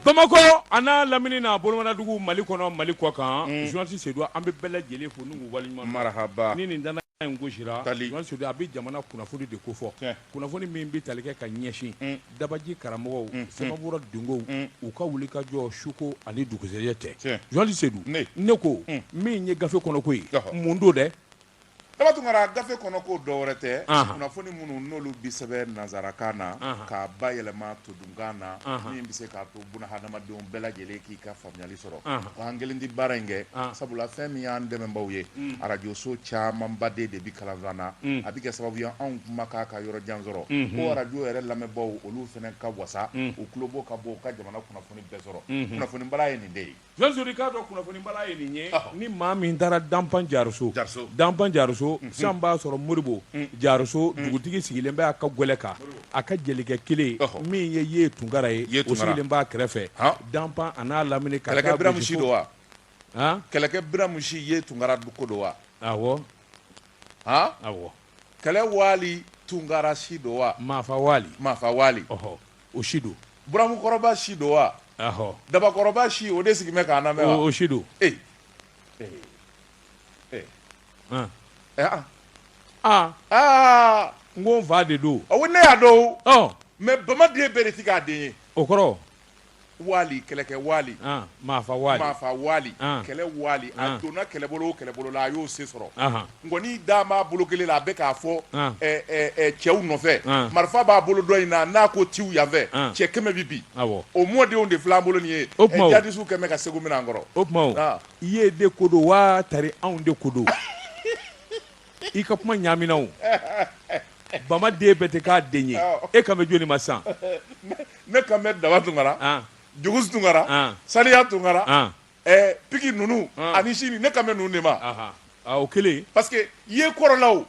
Bamakɔ a n'a lamini n'a bolomadadugu, Mali kɔnɔ, Mali kɔ kan, journaliste Seydou, an bɛ bɛɛ lajɛlen fo n'u waleɲuman dɔn. Marahaba. Ni nin danaya in gosira, Tali. Journaliste Seydou, a bɛ jamana kunnafoni de kofɔ, kunnafoni min bɛ tali kɛ ka ɲɛsin dabaji karamɔgɔw, sɛbɛnfura donkow, u ka wulikajɔ suko ani dugusɛjɛ cɛ. Journaliste Seydou, ne ko min ye gafe kɔnɔko ye, mun don dɛ? Daba Tunkara, gafe kɔnɔ ko dɔ wɛrɛ tɛ, kunnafoni minnu n'olu bɛ sɛbɛn nansarakan na k'a bayɛlɛma todunkan na, min bɛ se k'a to bunahadamadenw bɛɛ lajɛlen k'i ka faamuyali sɔrɔ. Wa an kelen tɛ baara in kɛ, sabula fɛn min y'an dɛmɛbaaw ye, arajoso camanba de bɛ kalanfa na, a bɛ kɛ sababu ye anw kumakan ka yɔrɔ jan sɔrɔ, ko arajo yɛrɛ lamɛnbaaw olu fana ka wasa, u tulo bɔ ka bɔ u ka jamana kunnafoni bɛɛ sɔrɔ. Kunnafonibala ye nin de ye. Journaliste, i k'a dɔn kunnafonibala ye nin ye, ni maa min taara Danpan Jariso, Danpan Jariso, san b'a sɔrɔ Modibo Jariso dugutigi sigilen bɛ a ka gɛlɛ kan, a ka jelikɛ kelen min ye Ye Tunkara ye, o sigilen b'a kɛrɛfɛ, Danpan a n'a lamini ka taa Kɛlɛkɛ Biramu don wa? Kɛlɛkɛ Biramu Ye Tunkara ko don wa? Awɔ. Awɔ. Kɛlɛ Wali Tunkara si don wa? Maafa Wali. Maafa Wali. Ɔhɔ, o si don. Buramukɔrɔba si don wa? Ɔhɔ. Dabakɔrɔba si, o de sigilen bɛ k'an lamɛn wa? O si don. Ee ee ee aa aa n ko n fa de don. Awɔ, ne y'a dɔn o. Ɔ. Mais bama den bɛɛ de ti k'a den ye. O kɔrɔ? Wali, kɛlɛkɛ wali. Maafa wali. Maafa wali, kɛlɛ wali. A donna kɛlɛbolo o kɛlɛbolo la, a y'o se sɔrɔ. Nkɔni da b'a bolo kelen la, a bɛ k'a fɔ cɛw nɔfɛ. Marifa b'a bolo dɔ in na, n'a ko tiw yanfɛ, cɛ 100 bɛ bin. O mɔdenw de filɛ an bolo nin ye. O tuma, jadisiw kɛmɛ bɛ ka Segu minɛ an kɔrɔ. O tuma, i ye de ko don wa tari anw de ko don? I ka kuma ɲaamina o. Bama den bɛɛ tɛ k'a den ye. E kan bɛ jɔni ma sisan? Ne kan bɛ Daba Tunkara, Jogosi Tunkara, Saliya Tunkara, Piki ninnu ani sini, ne kan bɛ ninnu de ma. O kelen. Parce que ye kɔrɔlaw.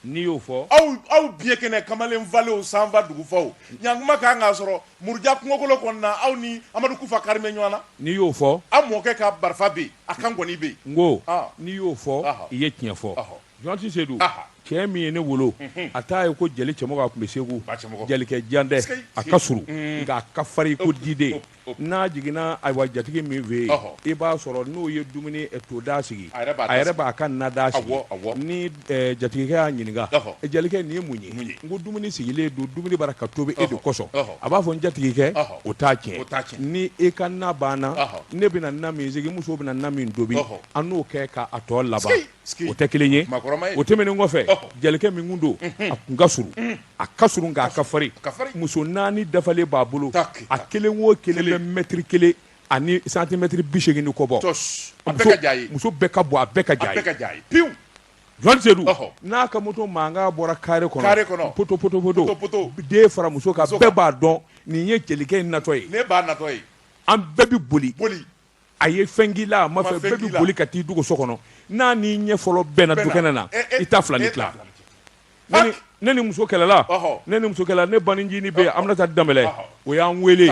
N'i y'o fɔ. Aw biɲɛ kɛnɛ kamalen falenw sanfa dugufaw ɲankuma kan k'a sɔrɔ muruja kungokolo kɔnɔna, aw ni Amadu Kufa kari bɛ ɲɔgɔn na. N'i y'o fɔ. Aw mɔkɛ ka marifa bɛ yen, a kan nkɔni bɛ yen. N ko n'i y'o fɔ, i ye tiɲɛ fɔ. Journaliste Seydou, cɛ min ye ne wolo, a t'a ye ko jeli cɛmɔgɔ a tun bɛ Segu, jelikɛ jan dɛ, a ka surun, nka a ka farin ko diden. N'a jiginna ayiwa jatigi min fɛ yen, i b'a sɔrɔ n'o ye dumuni toda sigi, a yɛrɛ b'a ka nada sigi. Ni jatigikɛ y'a ɲininka, jelikɛ nin ye mun ye? N ko dumuni sigilen don, dumuni b'a la ka tobi e de kosɔn. A b'a fɔ n jatigikɛ, o t'a tiɲɛ. Ni e ka na banna, ne bɛna na min sigi, muso bɛna na min tobi, an n'o kɛ k'a tɔ laban. O tɛ kelen ye. O tɛmɛnen kɔfɛ, jelikɛ min tun don, a tun ka surun, a ka surun nka a ka farin. Muso naani dafalen b'a bolo, a kelen o kelen bɛ mɛtiri kelen ani santimɛtiri 80 ni kɔ bɔ. Muso bɛɛ ka bon, a bɛɛ ka jan ye. Journaliste Seydou, n'a ka moto mankan bɔra kare kɔnɔ, poto poto poto, den fara muso kan, bɛɛ b'a dɔn nin ye jelikɛ in natɔ ye. An bɛɛ bɛ boli. A ye fɛn k'i la, a ma fɛn, bɛɛ bɛ boli ka t'i dogo so kɔnɔ. N'a n'i ɲɛ fɔlɔ bɛnna dukɛnɛ na, i t'a fila ni tila. Ne ni muso kɛlɛla, ne ni muso kɛlɛla, ne banicinin bɛ yen, Aminata Danbɛlɛ, o y'an wele,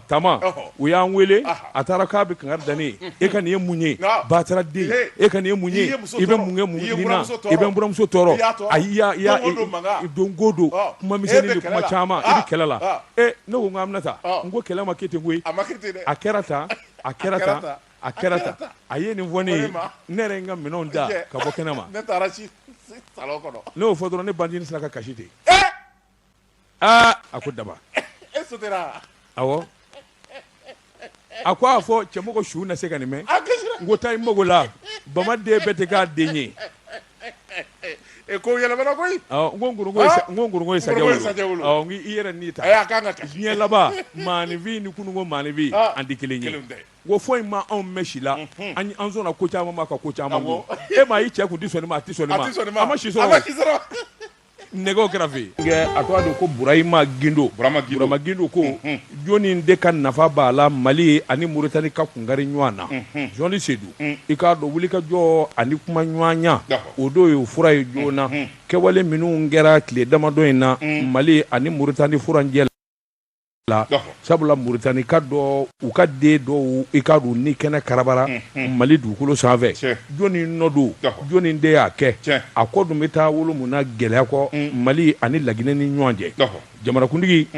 Tama, o y'an wele, a taara k'a bɛ kangari da ne ye, e ka nin ye mun ye, batara den, e ka nin ye mun ye, i bɛ mun kɛ mun nin na, i bɛ n buramuso tɔɔrɔ, ayi, i don ko don, kuma misɛnnin ni kuma caman, i bɛ kɛlɛ la. E ne ko n ko Aminata, n ko kɛlɛ ma kɛ ten koyi, a kɛra tan, a kɛra tan, a kɛra tan, a ye nin fɔ ne ye, ne yɛrɛ ye n ka minɛnw ta ka bɔ kɛnɛ ma, ne taara si salon kɔnɔ, ne y'o fɔ dɔrɔn ne bancinin sinna ka kasi ten, aa a ko daba, e sotera, awɔ, a ko a fɔ cɛmɔgɔ su na se ka nin mɛn, n ko taa i mago la, bama den bɛɛ tɛ k'a den ye. E ko yɛlɛmana koyi. N ko nkorongo ye sajɛ wolo. Ɔ n k'i yɛrɛ ni ta. Ayi, a kan ka kasi. Diɲɛ laban maaninfin ni kununko maaninfin an tɛ kelen ye. Kelenw tɛ. N ko foyi ma anw mɛn si la. An sɔnna ko caman ma ka ko caman kun. E m'a ye cɛ kun tɛ sɔn nin ma, a tɛ sɔn nin ma. A tɛ sɔn nin ma. A ma si sɔrɔ. A ma si sɔrɔ. Nɛgɛw kɛrɛfɛ. A tɔgɔ don ko Burahima Gindo. Burahima Gindo. Burahima Gindo ko jɔnni de ka nafa b'a la Mali ani Moritani ka kunkari ɲɔgɔn na. Journaliste Seydou, i k'a dɔn wulikajɔ ani kuma ɲɔgɔnya, o do ye fura ye joona. Kɛwale minnu kɛra tile damadɔ in na Mali ani Moritani furancɛ la, sabula Moritani ka dɔ u ka den dɔw i k'a dɔn ni kɛnɛ karabara Mali dugukolo sanfɛ, jɔnni nɔ don, jɔnni de y'a kɛ, a kɔ dun bɛ taa wolo mun na gɛlɛya kɔ Mali ani Laginɛ ni ɲɔgɔn cɛ. Jamanakuntigi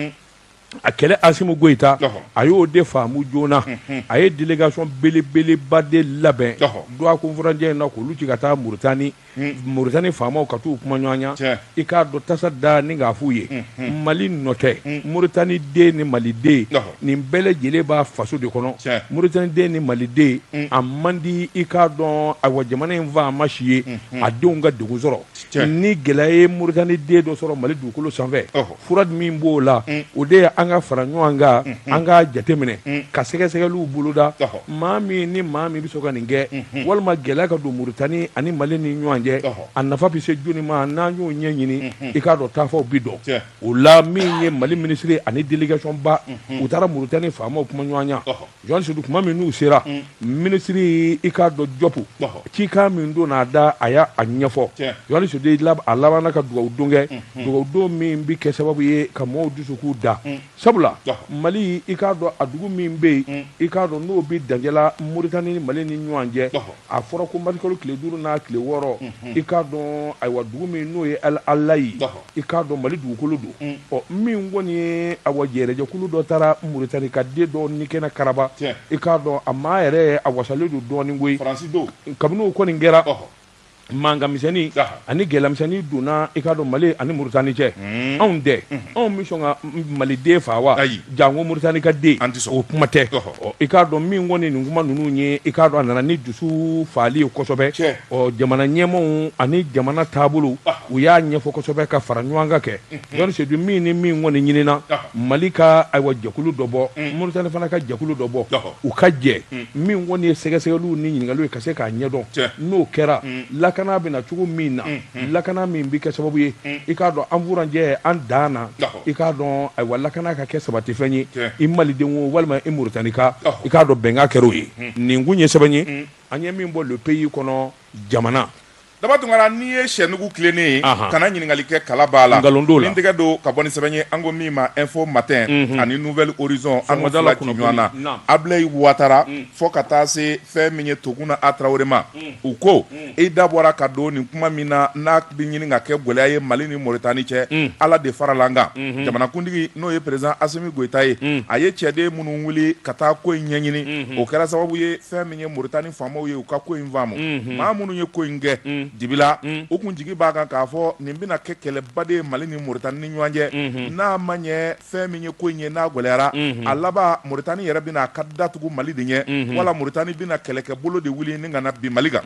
A kɛlɛ Asimi Goyita a y'o de faamu joona, a ye délégation belebeleba de labɛn dɔgɔkun furancɛ in na k'olu ci ka taa Mauritanie, Mauritanie faamaw ka t'u kumaɲɔgɔnya, i k'a dɔn tasa da ni k'a f'u ye Mali nɔ tɛ, Mauritanie den ni Maliden nin bɛɛ lajɛlen b'a faso de kɔnɔ, Mauritanie den ni Maliden a man di i k'a dɔn ayiwa jamana in faama si ye a denw ka degun sɔrɔ. Ni gɛlɛya ye Mauritanie den dɔ sɔrɔ Mali dugukolo sanfɛ, fura min b'o la, o de ye an ka fara ɲɔgɔn kan, an k'a jateminɛ ka sɛgɛsɛgɛliw boloda, maa min ni maa min bɛ sɔn ka nin kɛ, walima gɛlɛya ka don Mauritanie ani Mali ni ɲɔgɔn cɛ, a nafa bɛ se jɔni ma, n'an y'o ɲɛɲini, i k'a dɔn taafaw bi dɔn o la. Min ye Mali minisiri ani délégation ba, u taara Mauritanie faamaw kumaɲɔgɔnya. Journaliste Seydou, kuma min n'u sera, minisiri i k'a dɔn Jɔpu, cikan min don n'a da, a y'a ɲɛfɔ. Journaliste Seydou, a labanna ka dugawu don kɛ, dugawu don min bɛ kɛ sababu ye ka mɔgɔw dusukun da, sabula Mali i k'a dɔn a dugu min bɛ yen, i k'a dɔn n'o bɛ dancɛ la Mauritanie ni Mali ni ɲɔgɔn cɛ, a fɔra ko marisikalo tile 5 n'a tile 6, i k'a dɔn ayiwa dugu min n'o ye Alayi, i k'a dɔn Mali dugukolo don. Ɔ min kɔni ye awa jɛrɛjɛkulu dɔ taara Mauritanie ka den dɔ ni kɛnɛ karaba, i k'a dɔn a maa yɛrɛ a wasalen don dɔɔnin koyi. Kabini o kɔni kɛra, mankan misɛnnin ani gɛlɛya misɛnnin donna i k'a dɔn Mali ani Mauritanie cɛ. Anw tɛ, anw bɛ sɔn ka Maliden faa wa? Janko Mauritanie ka den, o kuma tɛ. I k'a dɔn min kɔni nin kuma ninnu ye, i k'a dɔn a nana ni dusu faali ye kosɛbɛ. Ɔ jamana ɲɛmaaw ani jamana taabolo, u y'a ɲɛfɔ kosɛbɛ ka fara ɲɔgɔn kan kɛ. Journaliste Seydou, min ni min kɔni ɲinina, Mali ka ayiwa jɛkulu dɔ bɔ, Mauritanie fana ka jɛkulu dɔ bɔ, u ka jɛ min kɔni ye sɛgɛsɛgɛliw ni ɲininkaliw ye ka se k'a ɲɛdɔn. N'o kɛra, lakana bɛ na cogo min na, lakana min bɛ kɛ sababu ye, i k'a dɔn an furancɛ an dan na, i k'a dɔn ayiwa lakana ka kɛ sabatifɛn ye, i maliden wo walima i Mauritanika, i k'a dɔn bɛnkan kɛra o ye. Nin kun ye sɛbɛn ye an ye min bɔ Le Pays kɔnɔ jamana. Daba Tunkara, n'i ye sɛnugu tilennen ye, kana ɲininkali kɛ kala b'a la. Nkalon t'o la. Ni tɛgɛ don ka bɔ ni sɛbɛn ye, an ko min ma Info Matin ani Nouvel Horizon, an n'o fila ci ɲɔgɔn na. Ablaye Ouattara fo ka taa se fɛn min ye Toguna A Tarawele ma, u ko i da bɔra ka don nin kuma min na, n'a bɛ ɲini ka kɛ gɛlɛya ye Mali ni Mauritanie cɛ, Ala de farala an kan. Jamanakuntigi n'o ye président Assimi Goïta ye, a ye cɛden minnu wuli ka taa ko in ɲɛɲini, o kɛra sababu ye fɛn min ye Mauritanie faamaw ye u ka ko in faamu. Maa minnu ye ko in kɛ dibila, u kun jigi b'a kan k'a fɔ nin bɛna kɛ kɛlɛba de ye Mali ni Mauritanie ni ɲɔgɔn cɛ. N'a ma ɲɛ fɛn min ye ko in ye n'a gɛlɛyara, a laban Mauritanie yɛrɛ bɛna a ka datugu Mali de ɲɛ, wala Mauritanie bɛna kɛlɛkɛbolo de wuli ni ka na bin Mali kan.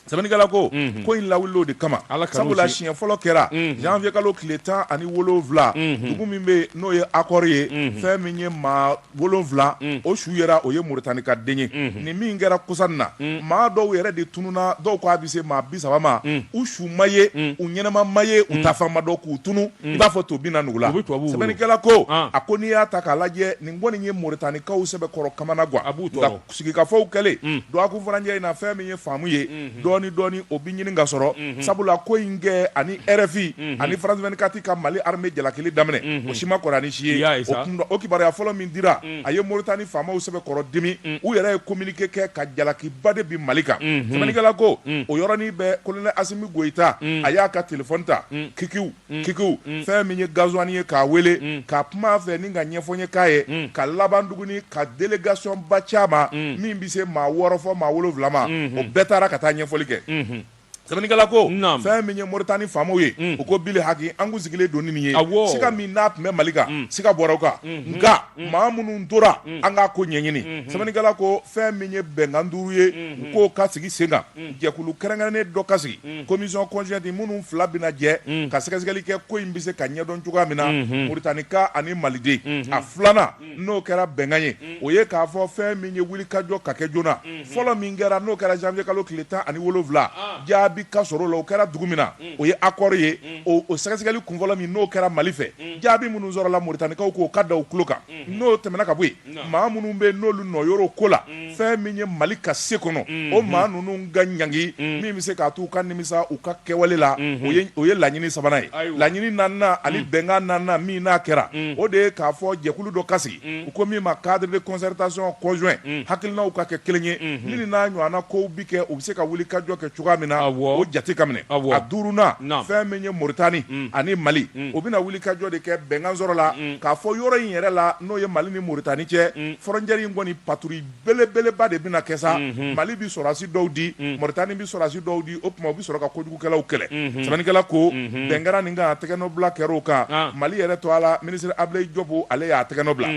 Sɛbɛnnikɛla ko ko in lawulila o de kama, sabula siɲɛ fɔlɔ kɛra janvier kalo tile 17, dugu min bɛ n'o ye Akɔri ye, fɛn min ye maa 7 o su yera, o ye Mauritanie ka den ye. Nin min kɛra kosa in na, maa dɔw yɛrɛ de tununna, dɔw ko a bɛ se maa 30 ma, u su ma ye, u ɲɛnama ma ye, u taafan ma dɔn, k'u tunu i b'a fɔ to bin na nugu la. Sɛbɛnnikɛla ko a ko n'i y'a ta k'a lajɛ, nin kɔni ye Mauritanikaw sɛbɛkɔrɔ kamana gan. Sigikafɔw kɛlen dɔgɔkun furancɛ in na, fɛn min ye faamu ye dɔɔni dɔɔni, o bɛ ɲini ka sɔrɔ, sabula ko in kɛ ani RFI ani France 24 ka Mali armée jalakili daminɛ, o si ma kɔrɔ ni si ye. O kibaruya fɔlɔ min dira, a ye Mauritanie faamaw sɛbɛkɔrɔ dimi, u yɛrɛ ye communiqué kɛ ka jalakiba de bin Mali kan. Sɛbɛnnikɛla ko o yɔrɔnin bɛɛ, colonel Assimi Goïta a y'a ka téléphone ta kikiw kikiw, fɛn min ye Gazouani ye, k'a wele ka kuma a fɛ ni ka ɲɛfɔ ɲɛ k'a ye, ka laban tuguni ka délégation ba ci a ma min bɛ se maa 6 fɔ maa 7 ma, o bɛɛ taara ka taa ɲɛfɔli kɛ. Sɛbɛnnikɛla ko fɛn min ye Mauritanie faamaw ye, u ko bili haki, an kun sigilen don ni nin ye, siga min n'a tun bɛ Mali kan, siga bɔra o kan, nka maa minnu tora, an k'a ko ɲɛɲini. Sɛbɛnnikɛla ko fɛn min ye bɛnkan 5 ye, u k'o ka sigi sen kan, jɛkulu kɛrɛnkɛrɛnnen dɔ ka sigi, commission conjointe, minnu fila bɛna jɛ ka sɛgɛsɛgɛli kɛ ko in bɛ se ka ɲɛdɔn cogoya min na, Mauritanikaw ani Maliden. A filanan, n'o kɛra bɛnkan ye, o ye k'a fɔ fɛn min ye wulikajɔ ka kɛ joona. Fɔlɔ min kɛra, n'o kɛra janvier kalo tile 17, jaabi ka sɔrɔ o la, o kɛra dugu min na, o ye Akɔri ye. O sɛgɛsɛgɛli kunfɔlɔ min n'o kɛra Mali fɛ, jaabi minnu sɔrɔla, Mauritanikaw k'o ka da u tulo kan. N'o tɛmɛna ka bɔ yen, maa minnu bɛ n'olu nɔ yer'o ko la, Fɛn min ye Mali ka se kɔnɔ, o maa ninnu ka ɲangi min bɛ se k'a to u ka nimisa u ka kɛwale la, o ye laɲini sabanan ye. Laɲini naaninan ani bɛnkan naaninan min n'a kɛra, o de ye k'a fɔ jɛkulu dɔ ka sigi, u ko min ma cadre de concertation conjoint, hakilinaw ka kɛ kelen ye, ni nin n'a ɲɔgɔnna kow bi kɛ, u bɛ se ka wuli ka jɔ kɛ cogoya min na, o jate ka minɛ. A duurunan, fɛn min ye Moritani ani Mali, u bɛna wuli ka jɔ de kɛ bɛnkan sɔrɔ la k'a fɔ yɔrɔ in yɛrɛ la, n'o ye Mali ni Moritani cɛ frontière in kɔni, patrouille belebeleba de bɛna kɛ sa. Mali bɛ sɔrɔdasi dɔw di, Moritani bɛ sɔrɔdasi dɔw di, o tuma u bɛ sɔrɔ ka kojugukɛlaw kɛlɛ. Sɛbɛnnikɛla ko bɛn kɛra nin kan, tɛgɛnɔbila kɛra o kan. Mali yɛrɛ tɔgɔ la, minisiri Ablaye Diop, ale y'a tɛgɛnɔ bila.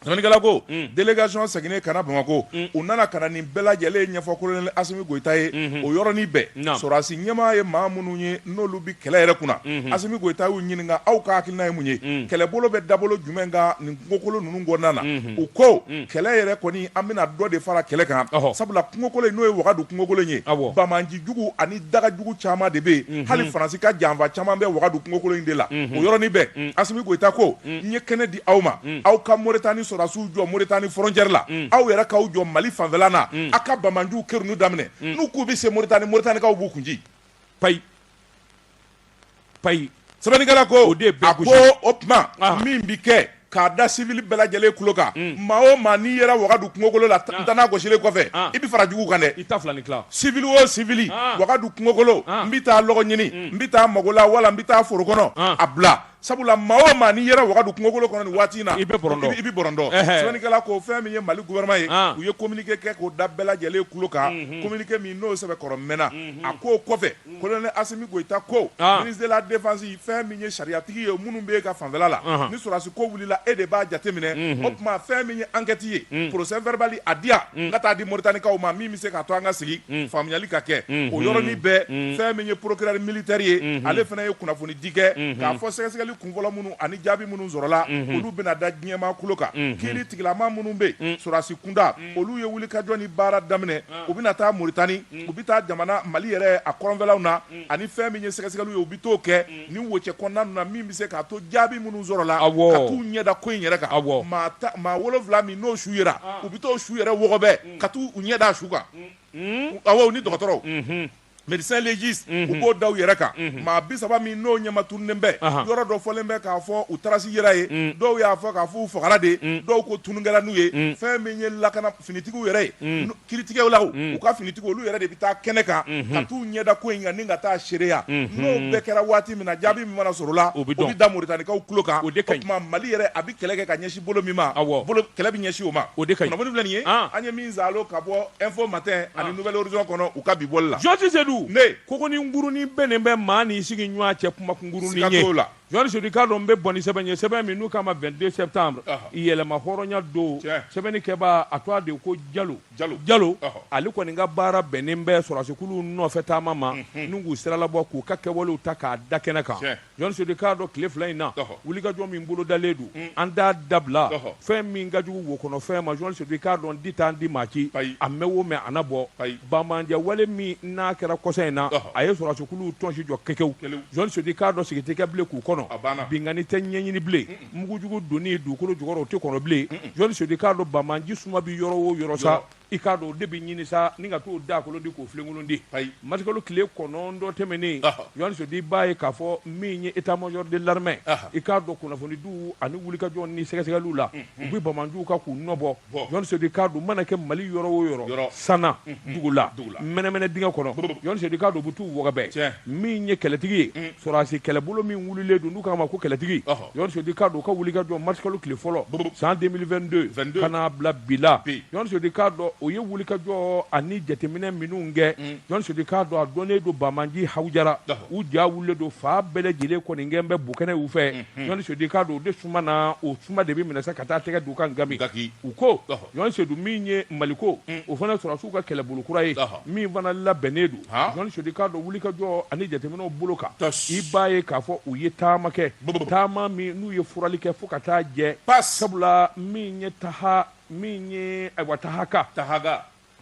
Sɛbɛnnikɛla ko délégation seginnen ka na Bamakɔ, u nana ka na nin bɛɛ lajɛlen ɲɛfɔ colonel Asimi Goyita ye o yɔrɔnin bɛɛ. Sɔrɔdasi ɲɛmaa ye maa minnu ye, n'olu bɛ kɛlɛ yɛrɛ kunna, Asimi Goyita y'u ɲininka: aw ka hakilina ye mun ye? Kɛlɛbolo bɛ dabolo jumɛn kan nin kungokolo ninnu kɔnɔna na? U ko kɛlɛ yɛrɛ kɔni, an bɛna dɔ de fara kɛlɛ kan, sabula kungokolo in, n'o ye Wagadu kungokolo in ye, banbaanci jugu ani dagajugu caman de bɛ yen, hali Faransi ka janfa caman bɛ Wagadu kungokolo in de la. O yɔrɔnin bɛɛ, Asimi Goyita ko n ye kɛnɛ di aw ma, aw ka Moritani sɔrɔdasiw jɔ Moritani frontière la, aw yɛrɛ k'aw jɔ Mali fanfɛla na, aw ka banbaanciw kerunni daminɛ. N'u k'u bɛ se Moritani, Moritanikaw b'u kun ci. Payi payi. Sɛbɛnnikɛla ko o de a ko o tuma min bi kɛ k'a da civil bɛɛ lajɛlen tulo kan, maa o maa n'i yera Wagadu kungokolo la ntanna gosilen kɔfɛ, i bɛ fara jugu kan dɛ. I ta fila ni tila. Civil o civil, Wagadu kungokolo, n bɛ taa lɔgɔ ɲini, n bɛ taa mago la, wala n bɛ taa foro kɔnɔ, a bila, sabula maa o maa n'i yera Wagadu kungokolo kɔnɔ nin waati in na, i bɛ bɔrɔntɔ, i bɛ bɔrɔntɔ. Sɛbɛnnikɛla ko fɛn min ye Mali gouvernement ye, u ye communiqué kɛ k'o da bɛɛ lajɛlen tulo kan, communiqué min n'o sɛbɛkɔrɔ mɛnna. A k'o kɔfɛ, colonel Asimi Goyita ko ministre de la défense, fɛn min ye sariyatigi ye minnu bɛ e ka fanfɛla la, ni sɔrɔdasi ko wulila, e de b'a jateminɛ. O tuma fɛn min ye enquête ye, procès verbal a di yan, n ka taa di Moritanikaw ma, min bɛ se k'a to an ka sigi faamuyali ka kɛ. O yɔrɔnin bɛɛ, fɛn min ye procureur militaire ye, ale fana ye kunnafoni di kɛ k'a fɔ sɛgɛsɛgɛli kunfɔlɔ minnu ani jaabi minnu sɔrɔla, olu bɛna da diɲɛmaa tulo kan. Kiiri tigilama minnu bɛ yen sɔrɔdasi kunda, olu ye wulikajɔ ni baara daminɛ, u bɛna taa Moritani, u bɛ taa jamana Mali yɛrɛ a kɔrɔnfɛlaw na, ani fɛn min ye sɛgɛsɛgɛliw ye, u bɛ t'o kɛ nin wocɛ kɔnɔna na, min bɛ se k'a to jaabi minnu sɔrɔla, ka t'u ɲɛda ko in yɛrɛ kan. Maa 7 min n'o su yera, u bɛ t'o su yɛrɛ wɔgɔbɛ ka t'u ɲɛda su kan. Awɔ, ni dɔgɔtɔrɔw, médecin légiste, u b'o da u yɛrɛ kan. Maa 30 min n'o ɲɛma tununnen bɛ, yɔrɔ dɔ fɔlen bɛ k'a fɔ u trace yera ye, dɔw y'a fɔ k'a fɔ u fagara de, dɔw ko tunun kɛra n'u ye. Fɛn min ye lakana finitigiw yɛrɛ ye, kiritigɛlaw, u ka finitigiw, olu yɛrɛ de bɛ taa kɛnɛ kan ka t'u ɲɛda ko in kan ni ka taa seereya. N'o bɛɛ kɛra waati min na, jaabi min mana sɔrɔ la, o bɛ da Moritanikaw tulo kan. O tuma Mali yɛrɛ a bɛ kɛlɛ kɛ ka ɲɛsin bolo min ma, kɛlɛ bɛ ɲɛsin o ma. O de ka ɲi. Kunnafoni filɛ nin ye, an ye min zalo ka bɔ Info Matin ani Nouvel Horizon kɔnɔ u ka bi bɔli la. Journaliste Seydou, ne kogonin ngurunin bɛnnen bɛ maa n'i sigi ɲɔgɔn cɛ kuma kunkurunin ye. Siga t'o la. Journaliste Seydou, i k'a dɔn n bɛ bɔ ni sɛbɛn ye, sɛbɛn min n'u k'a ma 22 septembre, yɛlɛma hɔrɔnya don. Sɛbɛnni kɛbaa a tɔgɔ de ko Jalo. Jalo. Jalo, ale kɔni ka baara bɛnnen bɛ sɔrɔdasikulu nɔfɛ taama ma, ni k'u siralabɔ, k'u ka kɛwalew ta k'a da kɛnɛ kan. Journaliste Seydou, i k'a dɔn tile 2 in na, wulikajɔ min bolodalen don, an t'a dabila. Fɛn min ka jugu wo kɔnɔ fɛn ma, journaliste Seydou, i k'a dɔn di t'an di maa ci, a mɛn o mɛn a na bɔ. Banbaanci wale min n'a kɛra kɔsa in na, a ye sɔrɔdasikuluw tɔnsi jɔ kekew. Journaliste Seydou, i k'a dɔn sigi tɛ kɛ bilen k'u kɔnɔ, binkanni tɛ ɲɛɲini bilen, mugujugu donni dugukolo jukɔrɔ o tɛ kɔnɔ bilen. Journaliste Seydou, i k'a dɔn banbaanci suma bɛ yɔrɔ o yɔrɔ sa, i k'a dɔn o de bɛ ɲini sa ni ka t'o dakolo di k'o filenkolon di. Marisikalo tile 9 tɛmɛnen, journaliste Seydou, i b'a ye k'a fɔ min ye état major de l'armée, i k'a dɔn kunnafonidiw ani wulikajɔ ni sɛgɛsɛgɛliw la, u bɛ banbaanciw kan k'u nɔbɔ. Journaliste Seydou, i k'a dɔn mana kɛ Mali yɔrɔ o yɔrɔ, sanna, dugu la, mɛnɛmɛnɛ dingɛ kɔnɔ, journaliste Seydou, i k'a dɔn u bɛ t'u wɔgɔbɛ. Min ye kɛlɛtigi ye, sɔrɔdasi kɛlɛbolo min wulilen don n'u k'a ma ko kɛlɛtigi, journaliste Seydou, i k'a dɔn u ka wulikajɔ marisikalo tile fɔlɔ san 2022 ka n'a bila bi la, journaliste Seydou, i k'a dɔn o ye wulikajɔ ani jateminɛ minnu kɛ, journaliste Seydou, i k'a dɔn a dɔnnen don banbaanci hawujara, u ja wulilen don fan bɛɛ lajɛlen kɔni kɛn bɛ bokɛnɛ u fɛ. Journaliste Seydou, i k'a dɔn o de suma na, o suma de bɛ minɛ sa ka taa tɛgɛ d'u kan Gami. U ko journaliste Seydou, min ye Maliko, o fana sɔrɔdasiw ka kɛlɛbolo kura ye min fana labɛnnen don. Journaliste Seydou, i k'a dɔn wulikajɔ ani jateminɛw bolo kan, i b'a ye k'a fɔ u ye taama kɛ, taama min n'u ye furali kɛ fo ka taa jɛ, sabula min ye taha min ye ayiwa tahaka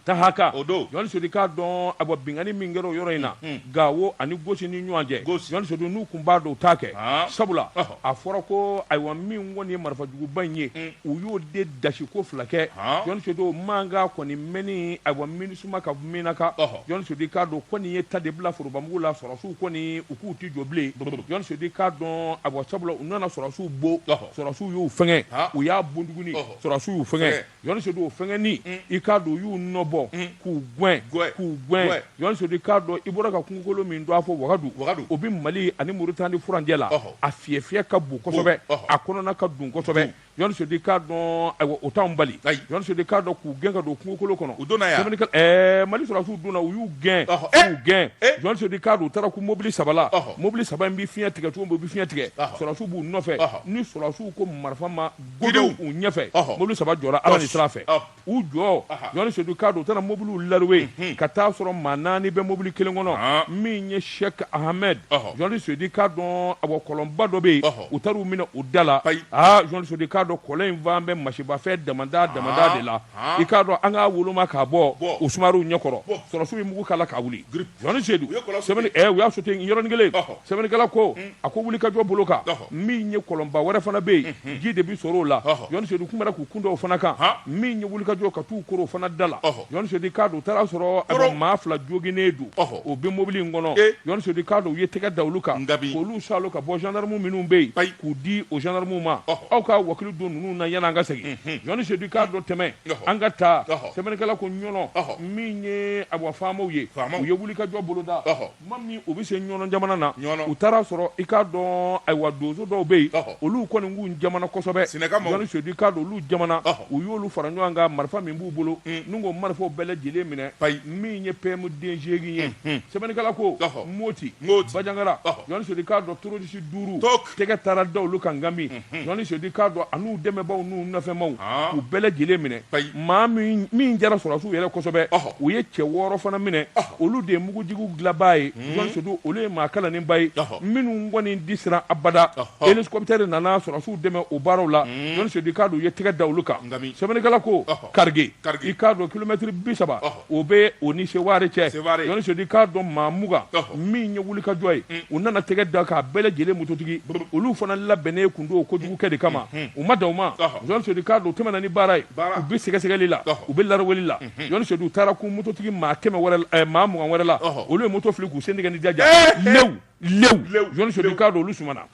Tahaka o don Jɔnni Sedu k'a dɔn awa binkanni min kɛra o yɔrɔ in na Gawo ani Gosi ni ɲɔgɔn cɛ Jɔnni Sedu n'u kun b'a dɔn u t'a kɛ sabula a fɔra ko ayiwa min kɔni ye marifajuguba in ye u y'o de dasi ko fila kɛ Jɔnni Sedu mankan kɔni mɛnni ayiwa MINUSMA ka Menaka Jɔnni Sedu k'a dɔn kɔni ye ta de bila forobamugu la sɔrɔsiw kɔni u k'u tɛ jɔ bilen Jɔnni Sedu k'a dɔn ayiwa sabula u nana sɔrɔsiw bon sɔrɔsiw y'u fɛngɛ u y'a bon tuguni sɔrɔsiw y'u fɛngɛ Jɔnni Sedu o fɛngɛni i k'a dɔn u y'u nɔbɔ k'u gɛn k'u gɛn Jɔnni Sedu i k'a dɔn i bɔra ka kungokolo min tɔgɔ fɔ Wagadu o bɛ Mali ani Moritani furancɛ la a fiyɛfiyɛ ka bon kosɛbɛ a kɔnɔna ka dun kosɛbɛ Jɔnni Sedu i k'a dɔn ayiwa o t'anw bali Jɔnni Sedu i k'a dɔn k'u gɛn ka don kungokolo kɔnɔ u donna yan Mali sɔrɔdasiw donna u y'u gɛn k'u gɛn Jɔnni Sedu i k'a dɔn u taara kun mobili saba la mobili saba in bɛ fiɲɛ tigɛ cogo min u bɛ fiɲɛ tigɛ sɔrɔdasiw b'u nɔfɛ ni sɔrɔdasiw ko marifa ma godow u ɲɛfɛ mobili saba jɔra Ala ni sira fɛ u jɔ Jɔnni Sedu k'a dɔn u taara mobiliw laruwe ka taa sɔrɔ maa naani bɛ mobili kelen kɔnɔ min ye Sheikh Ahmed Jɔnni Sedu k'a dɔn awa kɔlɔnba dɔ bɛ yen u taara u minɛ u da la aa Jɔnni Sedu k'a dɔn kɔlɔn in fan bɛ masibafɛn damada damada de la i k'a dɔn an k'a woloma k'a bɔ u sumar'u ɲɛkɔrɔ sɔrɔsiw ye mugu k'a la k'a wuli Jɔnni Sedu u y'a sauté yɔrɔnin kelen sɛbɛnnikɛla ko a ko wulikajɔ bolo kan min ye kɔlɔnba wɛrɛ fana bɛ yen ji de bɛ sɔrɔ o la Jɔnni Sedu kun bɛra k'u kun da o fana kan min ye wulikajɔ ka t'u koro o fana da la Jɔnni Sedu k'a dɔn u taara sɔrɔ maa fila joginnen don o bɛ mobili in kɔnɔ Jɔnni Sedu k'a dɔn u ye tɛgɛ da olu kan k'olu saalo ka bɔ gendarme minnu bɛ yen k'u di o gendarme ma aw ka wakili don ninnu na yanni an ka segin Jɔnni Sedu k'a dɔn tɛmɛ an ka taa sɛbɛnnikɛla ko Ɲɔnɔ min ye awa faamaw ye u ye wulikajɔ boloda Tuma min u bɛ se Ɲɔnɔ jamana na u taara sɔrɔ i k'a dɔn ayiwa donso dɔw bɛ yen olu kɔni k'u jamana kosɛbɛ Jɔnni Sedu k'a dɔn olu jamana u y'olu fara ɲɔgɔn kan marifa min b'u bolo n'u ko marifaw bɛɛ lajɛlen minɛ min ye PM den seegin ye sɛbɛnnikɛla ko Moti Bajangara Jɔnni Sedu k'a dɔn terroriste duuru tɛgɛ taara da olu kan Gami Jɔnni Sedu k'a dɔn an'u dɛmɛbaaw n'u nɔfɛmaw u bɛɛ lajɛlen minɛ maa min jara sɔrɔdasiw yɛrɛ kosɛbɛ u ye cɛ wɔɔrɔ fana minɛ olu de ye mugujugu dilanbaa ye Jɔnni Sedu olu ye maa kalannenba ye minnu kɔni tɛ siran abada hélicoptère nana sɔrɔdasiw dɛmɛ o baaraw la Jɔnni Sedu k'a dɔn u ye tɛgɛ da olu kan sɛbɛnnikɛla ko Karige i k'a dɔn kilomɛtiri 30 o bɛ o ni Seware cɛ Jɔnni Sedu k'a dɔn maa 20 min ye wulikajɔ ye u nana tɛgɛ da k'a bɛɛ lajɛlen mototigi olu fana labɛnnen kun don kojugukɛ de kama u ma dan o ma Jɔnni Sedu k'a dɔn u tɛmɛna ni baara ye u bɛ sɛgɛsɛgɛli la u bɛ laraweli la Jɔnni Sedu u taara kun mototigi maa 100 wɛrɛ maa 20 wɛrɛ la olu ye moto fili k'u sen tigɛ ni jaja lewu lewu Jɔnni Sedu k'a dɔn olu sumana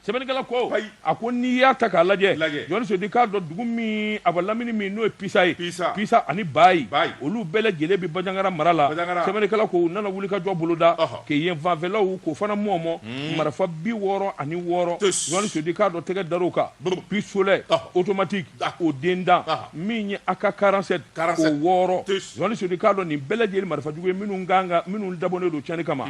sɛbɛnnikɛla ko a ko n'i y'a ta k'a lajɛ Jɔnni Sedu k'a dɔn dugu min a lamini min n'o ye Pisa ye Pisa ani Bayi olu bɛɛ lajɛlen bɛ Bajangara mara la sɛbɛnnikɛla ko u nana wulikajɔ boloda k'e yen fanfɛlaw k'o fana mɔmɔ marifa 66 Jɔnni Sedu k'a dɔn tɛgɛ dar'o kan pistolet automatique o den 10 min ye AK 47 o wɔɔrɔ Jɔnni Sedu k'a dɔn nin bɛɛ lajɛlen marifajugu ye minnu kan ka minnu dabɔnen don tiɲɛni kama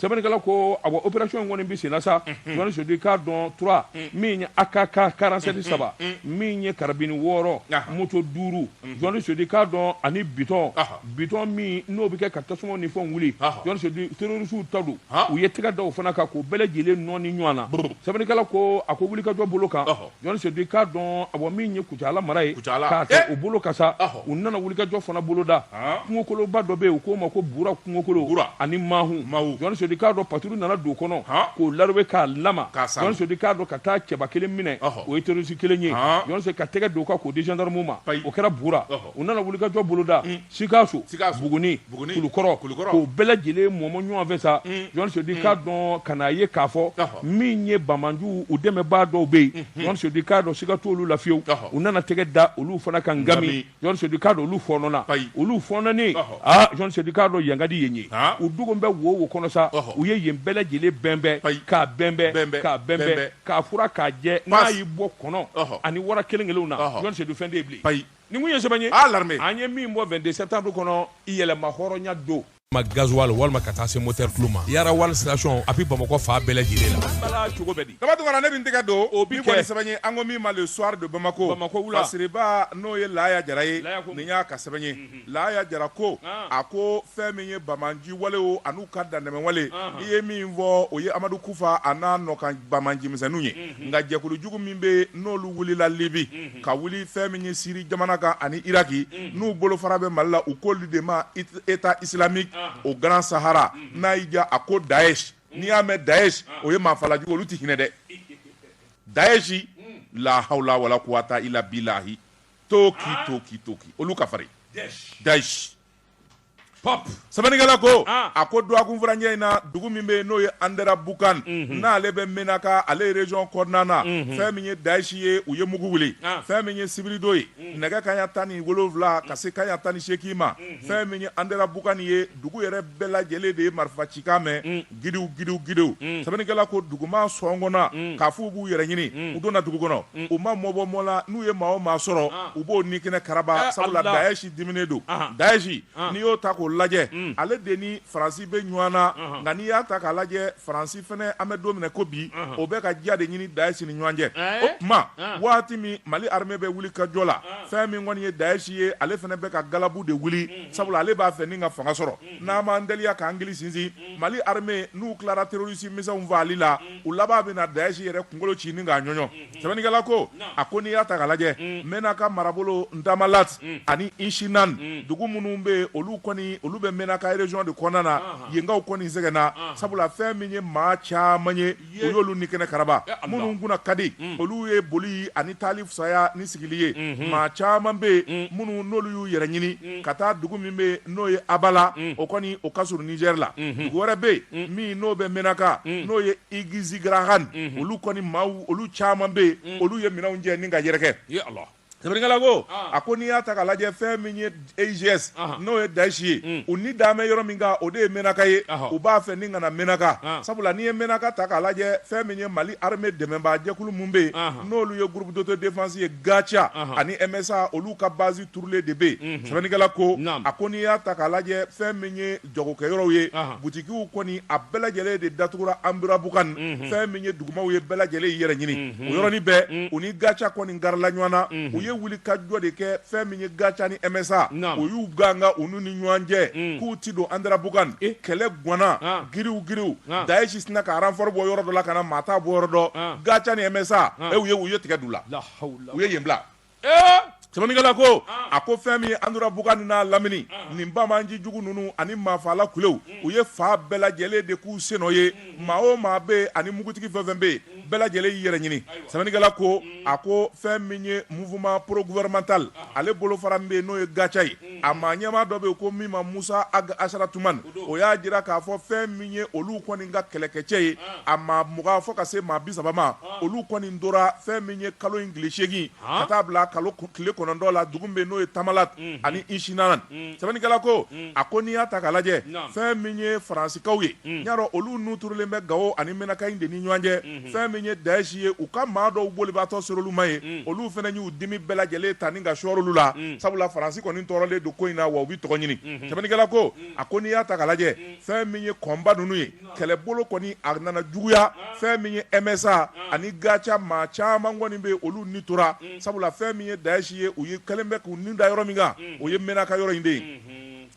sɛbɛnnikɛla ko awa opération in kɔni bɛ senna sa Jɔnni Sedu k'a dɔn 3 min ye AK 47 saba min ye karabini wɔɔrɔ moto duuru Jɔnni Sedu k'a dɔn ani bitɔn bitɔn min n'o bɛ kɛ ka tasuma ni fɛnw wuli Jɔnni Sedu terroristew ta don u ye tɛgɛ da o fana kan k'o bɛɛ lajɛlen nɔɔni ɲɔgɔn na sɛbɛnnikɛla ko a ko wulikajɔ bolo kan Jɔnni Sedu k'a dɔn awa min ye Kucala mara ye k'a ta o bolo kan sa u nana wulikajɔ fana boloda kungokoloba dɔ bɛ yen u k'o ma ko Bura kungokolo ani Mahu Jɔnni Sedu k'a dɔn patrouille nana don o kɔnɔ k'o larowe k'a lama Jɔnni Sedu k'a dɔn ka taa cɛba kelen minɛ o ye terroriste kelen ye Jɔnni Sedu ka tɛgɛ don o kan k'o di gendarme ma o kɛra Bura u nana wulikajɔ boloda Sikaso Buguni Kulukɔrɔ k'o bɛɛ lajɛlen mɔmɔ ɲɔgɔn fɛ sa Jɔnni Sedu k'a dɔn ka n'a ye k'a fɔ min ye banbaanciw u dɛmɛbaa dɔw bɛ yen Jɔnni Sedu k'a dɔn siga t'olu la fiyewu u nana tɛgɛ da olu fana kan Ngami Jɔnni Sedu k'a dɔn olu fɔɔnɔna olu fɔɔnɔnen aa Jɔnni Sedu k'a dɔn yan ka di yen ye u dogo bɛ wo wo kɔnɔ sa u ye yen bɛɛ lajɛlen bɛnbɛn k'a bɛnbɛn k'a bɛnbɛn k'a furan k'a jɛ n'a y'i bɔ kɔnɔ ani wara kelen kelenw na Jɔnni Sedu fɛn tɛ yen bilen. Nin kun ye sɛbɛn ye an ye min bɔ 22 septembre kɔnɔ i yɛlɛma hɔrɔnya don. Gasoil walima ka taa se moteur tulu ma Yarawal station a bɛ Bamakɔ fan bɛɛ lajɛlen la. Bala cogo bɛ di? Daba Tunkara, ne bɛ n tɛgɛ don O bi ni kɛ. kɔni sɛbɛn ye, an ko min ma Le Soir de Bamako. Bamako wula. Fasiriba n'o ye Laya Jara ye. Laya ko Nin y'a ka sɛbɛn ye. Laya Jara ko a ko fɛn min ye banbaanci walew an'u ka dantɛmɛ wale, i ye min fɔ, o ye Amadu Kufa a n'a nɔkan banbaanci misɛnninw ye. Nka jɛkulu jugu min bɛ yen, n'olu wulila Libi ka wuli fɛn min ye Siri jamana kan ani Iraki, n'u bolofara bɛ Mali la, u k'olu de ma État islamique au Grand Sahara. N'a y'i diya, a ko Daesh. N'i y'a mɛn Daesh, o ye maafalajugu, olu tɛ hinɛ dɛ. Daesh, la hawla wala quwwata illa billahi, toki toki toki, olu ka farin. Daesh. Pop. Sɛbɛnnikɛla ko a ko dɔgɔkun furancɛ in na, dugu min bɛ yen, n'o ye Anderabukan, n'ale bɛ Menaka, ale ye région kɔnɔna na, fɛn min ye Daesh ye, u ye mugu wuli. Fɛn min ye sibiridon ye, nɛgɛ kanɲɛ 17 ka se kanɲɛ 18 ma, fɛn min ye Anderabukan ye, dugu yɛrɛ bɛɛ lajɛlen de ye marifa cikan mɛn, gidiw gidiw gidiw. Sɛbɛnnikɛla ko duguma sɔngɔnna k'a fɔ u b'u yɛrɛ ɲini, u donna dugu kɔnɔ, u ma mɔbɔ mɔ la, n'u ye maa o maa sɔrɔ, u b'o ni kɛnɛ karaba, sabula Daesh diminen don. Daesh, n'i y'o ta k'o lajɛ, ale de ni Faransi bɛ ɲɔgɔn na. Nka n'i y'a ta k'a lajɛ, Faransi fana, an bɛ don min ko bi, o bɛ ka diya de ɲini Daesh ni ɲɔgɔn cɛ. O tuma waati min Mali armée bɛ wuli ka jɔ la, fɛn min kɔni ye Daesh ye, ale fana bɛ ka galabu de wuli, sabula ale b'a fɛ ni ka fanga sɔrɔ. N'an m'an teliya k'an gili sinsin, Mali armée, n'u tilara terroriste misɛnw fagali la, u laban bɛna Daesh yɛrɛ kunkolo ci ni k'a ɲɔɲɔ. Sɛbɛnnikɛla ko a ko n'i y'a ta k'a lajɛ, Menaka marabolo, Ntamalati ani Isinan, dugu minnu bɛ yen, olu kɔni olu bɛ Menaka région de kɔnɔna na, yenkaw kɔni sɛgɛnna, sabula fɛn min ye maa caman ye, u y'olu ni kɛnɛ karaba. Minnu kunna ka di, olu ye boli ani taali fisaya ni sigili ye. Maa caman bɛ yen minnu n'olu y'u yɛrɛ ɲini ka taa dugu min bɛ yen, n'o ye Abala, o kɔni o ka surun Niger la. Dugu wɛrɛ bɛ yen min n'o bɛ Menaka, n'o ye Igizigarahan, olu kɔni maaw, olu caman bɛ yen, olu ye minɛnw jɛ ni ka yɛrɛkɛ. Sɛbɛnnikɛla ko a ko n'i y'a ta k'a lajɛ, fɛn min ye EIGS, n'o ye Daesh ye, u ni dan bɛ yɔrɔ min kan, o de ye Menaka ye. U b'a fɛ ni ka na Menaka, sabula n'i ye Menaka ta k'a lajɛ, fɛn min ye Mali armée dɛmɛbaa jɛkulu min bɛ yen, n'olu ye groupe d'autodéfense ye, GATIA ani MSA, olu ka base turulen de bɛ yen. Sɛbɛnnikɛla ko a ko n'i y'a ta k'a lajɛ, fɛn min ye jagokɛyɔrɔw ye, butikiw kɔni, a bɛɛ lajɛlen de datugura Anderabukan. Fɛn min ye dugumaw ye, bɛɛ lajɛlen y'i yɛrɛ ɲini. O yɔrɔnin bɛɛ, u ni GATIA kɔni garila ɲɔgɔn na, u ye wuli ka jɔ de kɛ. Fɛn min ye GATIA ni MSA, u y'u ganga u n'u ni ɲɔgɔn cɛ k'u ti don Anderabukan. Kɛlɛ ganna, giriw giriw. Daesh sinna ka renfort bɔ yɔrɔ dɔ la ka na, maa t'a bɔ yɔrɔ dɔn. GATIA ni MSA, u ye tigɛ d'u la, u ye yen bila. Sɛbɛnnikɛla ko a ko fɛn min ye Anderabukan n'a lamini, nin banbaanci jugu ninnu ani maafaala kulew, u ye fan bɛɛ lajɛlen de k'u sennɔ ye. Maa o maa bɛ yen ani mugutigi fɛn fɛn bɛ yen, bɛɛ lajɛlen y'i yɛrɛ ɲini. Sɛbɛnnikɛla ko a ko fɛn min ye mouvement pro gouvernemental, ale bolofara min bɛ yen, n'o ye GATIA ye, a maa ɲɛmaa dɔ bɛ yen ko min ma Musa Ag Asaratuman, o y'a jira k'a fɔ fɛn min ye olu kɔni ka kɛlɛkɛcɛ ye, a maa 20 fo ka se maa 30 ma, olu kɔni tora fɛn min ye kalo in tile 8 ka taa bila kalo tile 9 la, dugu min bɛ yen, n'o ye Tamalat ani Isinan. Sɛbɛnnikɛla ko a ko n'i y'a ta k'a lajɛ, fɛn min ye Faransikaw ye, y'a dɔn olu nu turulen bɛ Gawo ani Menaka in de ni ɲɔgɔn cɛ. Fɛn min ye Daesh ye, u ka maa dɔw bolibaatɔ ser'olu ma ye, olu fana y'u dimi bɛɛ lajɛlen ta ni ka sɔɔri olu la, sabula Faransi kɔni tɔɔrɔlen don ko in na, wa u bɛ tɔgɔ ɲini. Sɛbɛnnikɛla ko a ko n'i y'a ta k'a lajɛ, fɛn min ye kɔnba ninnu ye, kɛlɛbolo kɔni a nana juguya. Fɛn min ye MSA ani GATIA, maa caman kɔni bɛ yen, olu ni tora, sabula fɛn min ye Daesh ye, u ye kɛlen bɛ k'u ni da yɔrɔ min kan, o ye Menaka yɔrɔ in de ye.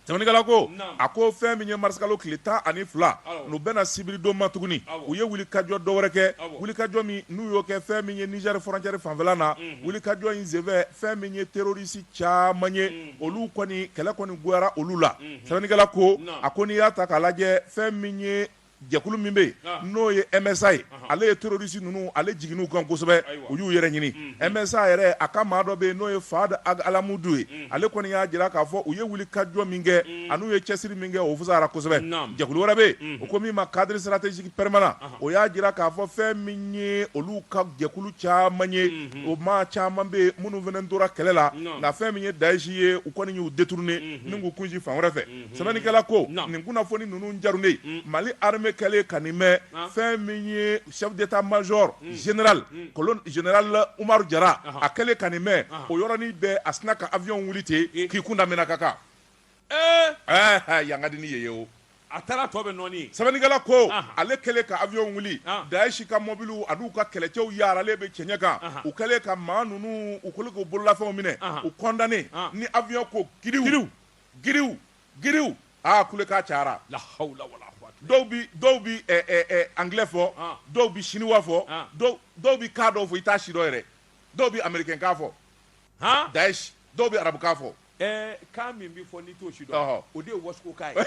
Sɛbɛnnikɛla ko a ko fɛn min ye marisikalo tile 12, n'u bɛna sibiridon ma tuguni, u ye wulikajɔ dɔ wɛrɛ kɛ, wulikajɔ min n'u y'o kɛ fɛn min ye Niger frontière fanfɛla na. Wulikajɔ in senfɛ, fɛn min ye terroriste caman ye, olu kɔni kɛlɛ kɔni goyara olu la. Sɛbɛnnikɛla ko a ko n'i y'a ta k'a lajɛ, fɛn min ye jɛkulu min bɛ yen, n'o ye MSA ye, ale ye terroriste ninnu, ale jiginn'u kan kosɛbɛ, u y'u yɛrɛ ɲini. MSA yɛrɛ, a ka maa dɔ bɛ yen, n'o ye Fad Ag Alamudu ye, ale kɔni y'a jira k'a fɔ u ye wulikajɔ min kɛ an'u ye cɛsiri min kɛ, o fisayara kosɛbɛ. Jɛkulu wɛrɛ bɛ yen, o ko min ma cadre stratégique permanent, o y'a jira k'a fɔ fɛn min ye olu ka jɛkulu caman ye, o maa caman bɛ yen minnu fana tora kɛlɛ la. Nka fɛn min ye Daesh ye, u kɔni y'u détourner ni k'u kunsin fan wɛrɛ fɛ. Sɛbɛnnikɛla ko nin kunnafoni ninnu jarunnen, Mali armée kɛlen ka nin mɛn, fɛn min ye chef d'état major général colonel général Umaru Jara, a kɛlen ka nin mɛn, o yɔrɔnin bɛɛ a sinna ka avion wuli ten k'i kun da Menaka kan. Ɛɛ yan ka di ni yen ye o. A taara tɔ bɛ nɔɔni ye. Sɛbɛnnikɛla ko ale kɛlen ka avion wuli Daesh ka mɔbiliw an'u ka kɛlɛcɛw yaaralen bɛ cɛncɛn kan, u kɛlen ka maa ninnu u kɛlen k'u bololafɛnw minɛ, u condamné ni avion ko giriw giriw giriw aa kulekan cayara. La hawla wala quwwata. Dɔw bi anglais fɔ, dɔw bi chinois fɔ, dɔw bi kan dɔw fɔ i t'a si dɔn yɛrɛ, dɔw bi américain kan fɔ, Daesh dɔw bi arabukan fɔ. Ɛɛ kan min bɛ fɔ n'i t'o si dɔn, o de ye wasiko kan ye.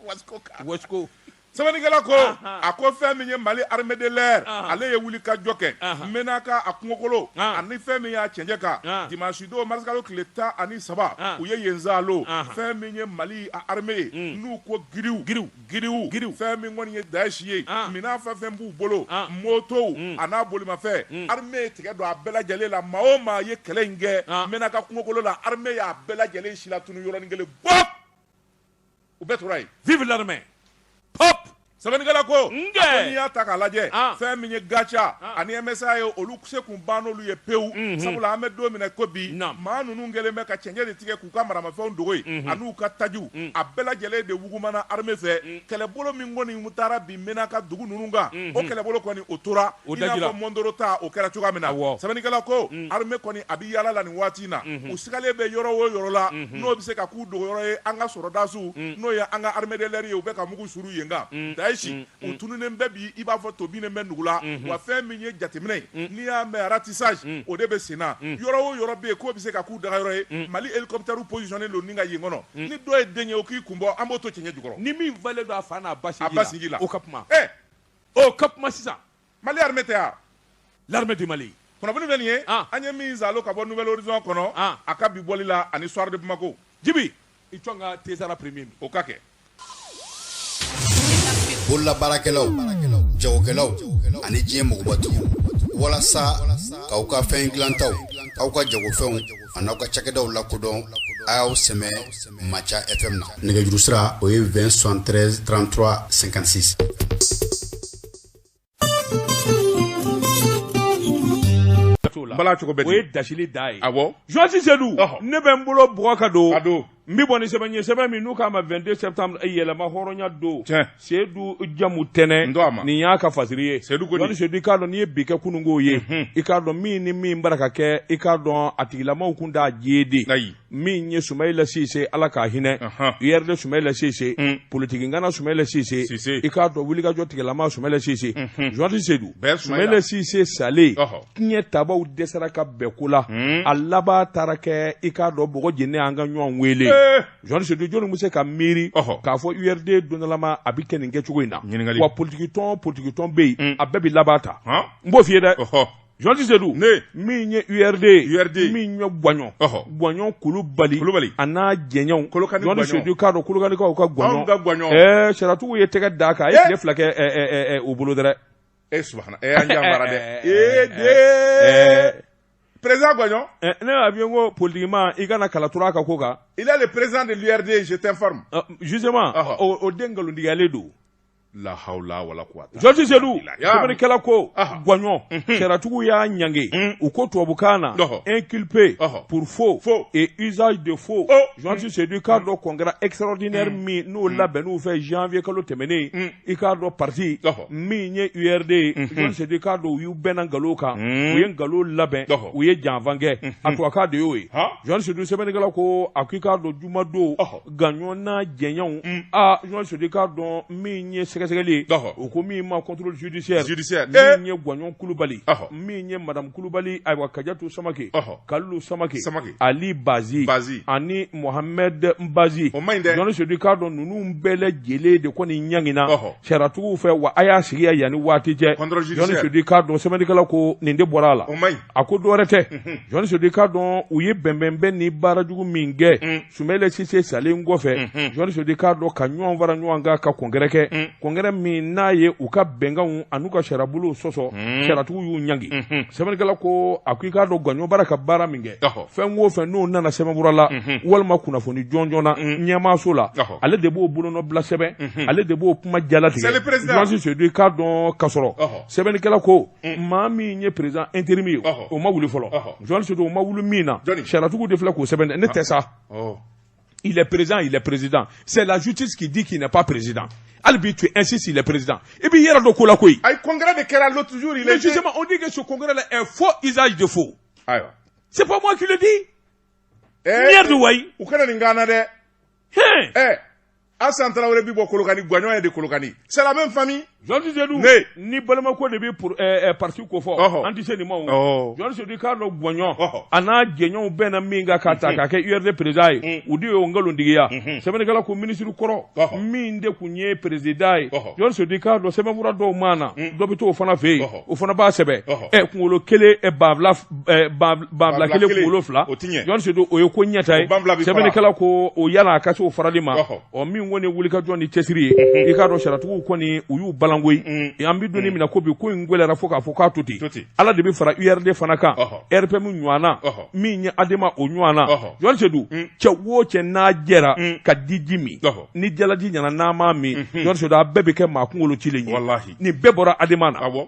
Wasiko kan. Wasiko. Sɛbɛnnikɛla ko a ko fɛn min ye Mali armée de l'air ale ye wuli ka jɔ kɛ Menaka a kungokolo ani fɛn min y'a cɛncɛn kan dimanche don marisikalo tile 13 u ye yen saalo fɛn min ye Mali a armée ye n'u ko giriw giriw giriw giriw fɛn min kɔni ye Daesh ye minɛn fɛn fɛn b'u bolo motow a n'a bolimafɛn armée ye tigɛ don a bɛɛ lajɛlen la maa o maa ye kɛlɛ in kɛ Menaka kungokolo la armée y'a bɛɛ lajɛlen silatunu yɔrɔnin kelen gbɔ u bɛɛ tora yen. Vive l'armée pop sɛbɛnnikɛla ko n'i y'a ta k'a lajɛ fɛn min ye GATIA ani MSA ye olu se kun banna olu ye pewu sabula an bɛ don min na ko bi maa ninnu kɛlen bɛ ka cɛncɛn de tigɛ k'u ka maramafɛnw dogo yen an'u ka tajiw a bɛɛ lajɛlen de wugumana armée fɛ kɛlɛbolo min kɔni taara bin Menaka dugu ninnu kan o kɛlɛbolo kɔni o tora i n'a fɔ Mondoro ta o kɛra cogoya min na sɛbɛnnikɛla ko armée kɔni a bɛ yaala la nin waati in na u sigalen bɛ yɔrɔ o yɔrɔ la n'o bɛ se ka k'u dogoyɔrɔ ye an ka sɔrɔdasiw n'o ye an ka armée de l'air ye u bɛ ka mugu suru yen kan Daesh u tununnen bɛ bi i b'a fɔ to binnen bɛ nugu la wa fɛn min ye jateminɛ ye n'i y'a mɛn ratissage o de bɛ sen na yɔrɔ o yɔrɔ bɛ yen k'o bɛ se ka k'u dagayɔrɔ ye Mali hélicoptère positionné don ni ka yen kɔnɔ ni dɔ ye den ye o k'i kun bɔ an b'o to cɛncɛn jukɔrɔ ni min falen don a fa n'a ba sinji la o ka kuma o ka kuma sisan Mali armée tɛ yan l'armée du Mali kunnafoni bɛ nin ye an ye min zalo ka bɔ Nouvel Horizon kɔnɔ a ka bi bɔli la ani Soir de Bamako Jibi i jɔn ka Tesara premier min o ka kɛ bololabaarakɛlaw jagokɛlaw ani diɲɛ magobatigiw walasa k'aw ka fɛn dilantaw aw ka jagofɛnw ani aw ka cakɛdaw lakodɔn a y'aw sɛmɛ Maca FM na nɛgɛjuru sira o ye 20 73 33 56. Bala cogo bɛ o ye dasili da ye awɔ Journaliste Seydou ne bɛ n bolo bugɔ ka don ka don n bɛ bɔ ni sɛbɛn ye sɛbɛn min n'u k'a ma 22 septembre yɛlɛma hɔrɔnya don tiɲɛ Seydou Jamu Tɛnɛ n dɔn a ma nin y'a ka fasiri ye Seydou ko Journaliste Seydou i k'a dɔn n'i ye bi kɛ kununko ye i k'a dɔn min ni min bara ka kɛ i k'a dɔn a tigilamaw kun t'a jɛ de ayi min ye Sumayila Sise ala k'a hinɛ URD Sumayila Sise politiki ŋana Sumayila Sise i k'a dɔn wulikajɔ tigilama Sumayila Sise Journaliste Seydou Sumayila Sise salen tiɲɛ tabaw dɛsɛra ka bɛn ko la a laban taara kɛ i k'a dɔn bɔgɔ jeninen an ka ɲɔgɔn wele Journaliste Seydou jɔnni bɛ se ka miiri k'a fɔ URD dondalama a bɛ kɛ nin kɛcogo in na wa politikitɔn politikitɔn bɛ yen a bɛɛ bɛ laban ta n b'o f'i ye dɛ Journaliste Seydou ne min ye URD URD min ye Gwaɲɔ Gwaɲɔ Kulubali Kulubali a n'a jɛɲɔgɔnw Kolokani Journaliste Seydou k'a dɔn Kolokanikaw ka Gwaɲɔ anw ka Gwaɲɔ ɛɛ sariyatigiw ye tɛgɛ d'a kan a ye tile 2 kɛ u bolo dɛrɛ e subahana ɛ an janfara dɛ ee de président Gwaɲɔ ne y'a f'i ye n ko politiquement i kana kala turu a ka ko kan il est le président de l'URD je t'informe justement o den nkalontigiyalen don la hawla wala quwwata Journaliste Seydou sɛbɛnnikɛla ko Gwaɲɔ sariyatigiw y'a ɲange u ko tubabukan na inculpé pour faux et usage de faux Journaliste Seydou i k'a dɔn congrès extraordinaire min n'o labɛnn'u fɛ janvier kalo tɛmɛnen i k'a dɔn parti min ye URD ye Journaliste Seydou i k'a dɔn u y'u bɛnna nkalon kan u ye nkalon labɛn u ye janfan kɛ a tubabukan de y'o ye Journaliste Seydou sɛbɛnnikɛla ko a ko i k'a dɔn jumadon Gwaɲɔ n'a jɛɲɔgɔnw aa Journaliste Seydou i k'a dɔn min ye sɛgɛsɛgɛli ye u ko min ma contrôle judiciaire min ye Gwaɲɔ Kulubali min ye madame Kulubali ayiwa Kajatu Samake Kalilu Samake Ali Bazi ani Mohamed Bazi Journaliste Seydou i k'a dɔn ninnu bɛɛ lajɛlen de kɔni ɲangina sariyatigiw fɛ wa a y'a sigi yan ni waati cɛ Journaliste Seydou i k'a dɔn sɛbɛnnikɛla ko nin de bɔra a la a ko dɔwɛrɛ tɛ Journaliste Seydou i k'a dɔn u ye bɛnbɛnbɛn ni baara jugu min kɛ Sumayila Sise salen kɔfɛ Journaliste Seydou i k'a dɔn ka ɲɔgɔn fara ɲɔgɔn kan ka congrès kɛ congrès min n'a ye u ka bɛnkanw an'u ka sariyabolow sɔsɔ sariyatigiw y'u ɲangi sɛbɛnnikɛla ko a ko i k'a dɔn Gwaɲɔ bara ka baara min kɛ fɛn o fɛn n'o nana sɛbɛnfura la walima kunnafoni jɔnjɔn na ɲɛmaaso la ale de b'o bolonɔbila sɛbɛn ale de b'o kuma jalatigɛ Journaliste Seydou i k'a dɔn ka sɔrɔ sɛbɛnnikɛla ko maa min ye président intérim ye o ma wuli fɔlɔ Journaliste Seydou o ma wuli min na sariyatigiw de filɛ k'o sɛbɛn ne tɛ sa Il est président, il est président. C'est la justice qui dit qu'il n'est pas président. Hali bi, tu insistes, il est président. Et puis, yɛrɛ dɔ ko la koyi. Ayi, congrès de kɛra l'autre jour, il Mais est justement, on dit que ce congrès-là est faux, usage de faux. Ayiwa. C'est pas moi qui le dis. Eh, Merde, wayi. U kana nin gana dɛ. Hein. Eh, Asan Tarawele bi bɔ Kolokani, Gwaɲɔn ye de Kolokani, c'est la même famille. Jɔn Seydou, Ne. ni balimako de bɛ pour parti ko fɔ, an tɛ se nin ma o. Jɔn Seydou k'a dɔn Gwaɲɔn, a n'a jɛɲɔgɔnw bɛnna min kan k'a ta k'a kɛ URD président ye, u de y'o nkalontigiya. Sɛbɛnnikɛla ko ministre kɔrɔ min de tun ye président ye, Jɔn Seydou k'a dɔn sɛbɛnfura dɔw ma na, dɔ bɛ t'o fana fɛ yen, o fana b'a sɛbɛn. Kunkolo kelen, banfila, banfila kelen, kelen, kunkolo fila. O ti ɲɛ. Jɔn Seydou, o ye ko ɲɛta ye. O banfila bi fara. Sɛbɛnnikɛla ko o yala a ka se o farali ma. Ɔ, min kɔni ye wulikajɔ ni cɛsiri ye, i k'a dɔn saratigiw kɔni u y'u balankoyi. An bɛ don min na ko bi, ko in gɛlɛyara fo k'a fɔ k'a to ten. To ten. Ala de bɛ fara URD fana kan. RPM ɲɔgɔnna, min ye ADEMA o ɲɔgɔnna. Jɔn Seydou, cɛ o cɛ n'a jɛra ka diji min, ni jalaji ɲɛna n'a m'a min, Jɔn Seydou, a bɛɛ bɛ kɛ maa kunkolo cilen ye. Wallahi. Nin bɛɛ bɔra ADEMA na. Awɔ,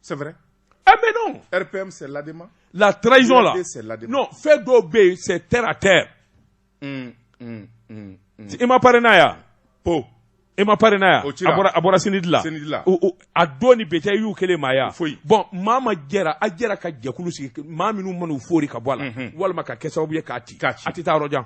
c'est vrai. Eh mais non. RPM, c'est l'ADEMA. La trahison là. URD, c'est l'ADEMA. Non, fɛn dɔw bɛ yen, c'est terre à terre. I ma pare n'a ya? Po. I ma pare n'a ya? O cira. A bɔra CENIDH la. CENIDH la. A don ni bɛɛ cɛ, i y'u kelen maa ya. Foyi. Bon, maa ma jɛra, a jɛra ka jɛkulu sigi, maa minnu man'u fori ka bɔ a la, walima ka kɛ sababu ye k'a ci. K'a ci. A tɛ taa yɔrɔ jan.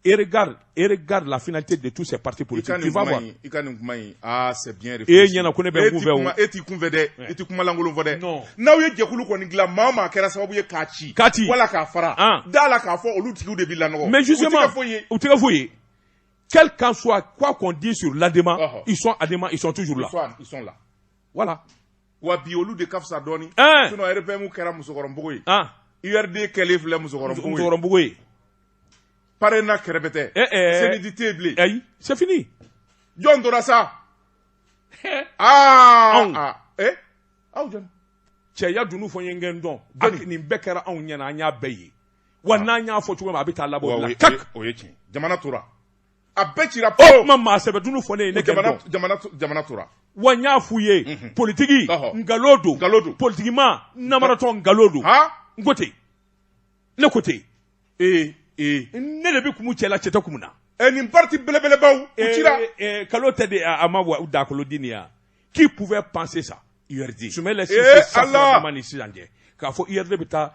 Et regarde la finalité de tous ces partis I ka politiques. Tu nin vas kuma voir. in, i ka nin kuma in, ah, c'est bien E réfléchi. ɲɛna ko ne bɛ n E kun t'i fɛ o. e t'i kun fɛ dɛ, i t'i kuma lankolon fɔ dɛ. Non. N'aw ye jɛkulu kɔni dilan, maa o maa kɛra sababu ye k'a ci, K'a ci. wala k'a fara, da la k'a fɔ olu tigiw de b'i lanɔgɔ. Mais justement, U tɛ kɛ foyi ye. u tɛ kɛ foyi ye. Quel qu'en soit, quoi qu'on dise sur l'ADEMA, ils sont ADEMA, ils sont toujours là. Ils sont là. Voilà. Wa bi, olu de ka fisa dɔɔni. Hein. Sinon RPM kɛra musokɔrɔnbugu ye. Ah, URD kɛlen filɛ musokɔrɔnbugu ye. musokɔrɔnbugu ye. Parena kɛrɛfɛ. Eh, eh. CENIDH tɛ yen bilen. Ayi, c'est fini. Jɔn tora sa? Ah. Anw. Ah, eh, aw jɔn? Cɛya dunu fɔ n ye n kɛ n dɔn. Jɔnni? Nin bɛɛ kɛra anw ɲɛna, an y'a bɛɛ ye. Wa n'an y'a fɔ cogo min, a bɛ taa laban o Wa de o la. ye Kak. o ye tiɲɛ. Jamana tora. A bɛɛ cira O pewu. kuma maa sɛbɛ dunu fɔ ne ye, ne kɛ n Jamana dɔn. jamana tora. Wa n y'a f'u ye, politiki, nkalon don. Nkalon don. Politikima, namaratɔ, nkalon don. Han? N ko ten. Ne ko ten. Ee ee. Ne de bɛ kumu cɛ la, cɛ tɛ kumu na. Ɛ, nin parti belebelebaw u cira. Kalo tɛ de a ma wa dakolo di nin ya. Qui pouvait penser ça? URD. Soumaïla Eh, Cissé Allah. Safara ni sisan cɛ. K'a fɔ URD bɛ taa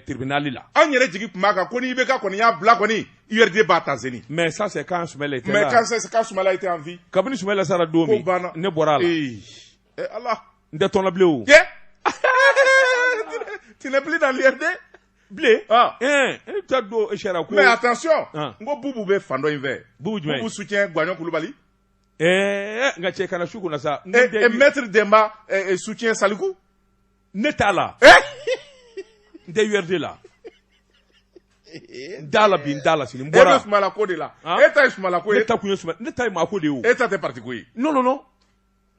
tribunal la. An yɛrɛ jigi tun b'a kan ko ni IBK kɔni y'a bila kɔni, URD b'a ta zeni. Mais ça, c'est quand Soumaïla était Mais là. quand c'est quand Soumaïla était en vie. Kabini Soumaïla sara don Ko min, banna. ne bɔra a la. Ee. Eh Allah. N tɛ tɔn la bilen o. Tiɲɛ. Tu n'es plus dans l'URD? Bilen. Ah. Ɛn, e bɛ taa don sariya ko. Mais attention. Ah. N ko Bubu bɛ fan dɔ in fɛ. Bubu jumɛn? Bubu soutient Gwaɲɔ Kulubali. Nka cɛ kana su kunna sa. Et, et Maître Demba soutient Salikou. Ne t'a la. Eh? N tɛ URD la. N t'a la bi, n t'a la sini. N E bɛ bɔra. Sumala ko de la. Ah. E ta ye Sumala ko Ne ye. ta kun ye Soumaïla. Ne ta ye maako de ye o. E ta tɛ parti ko ye. Non, non, non.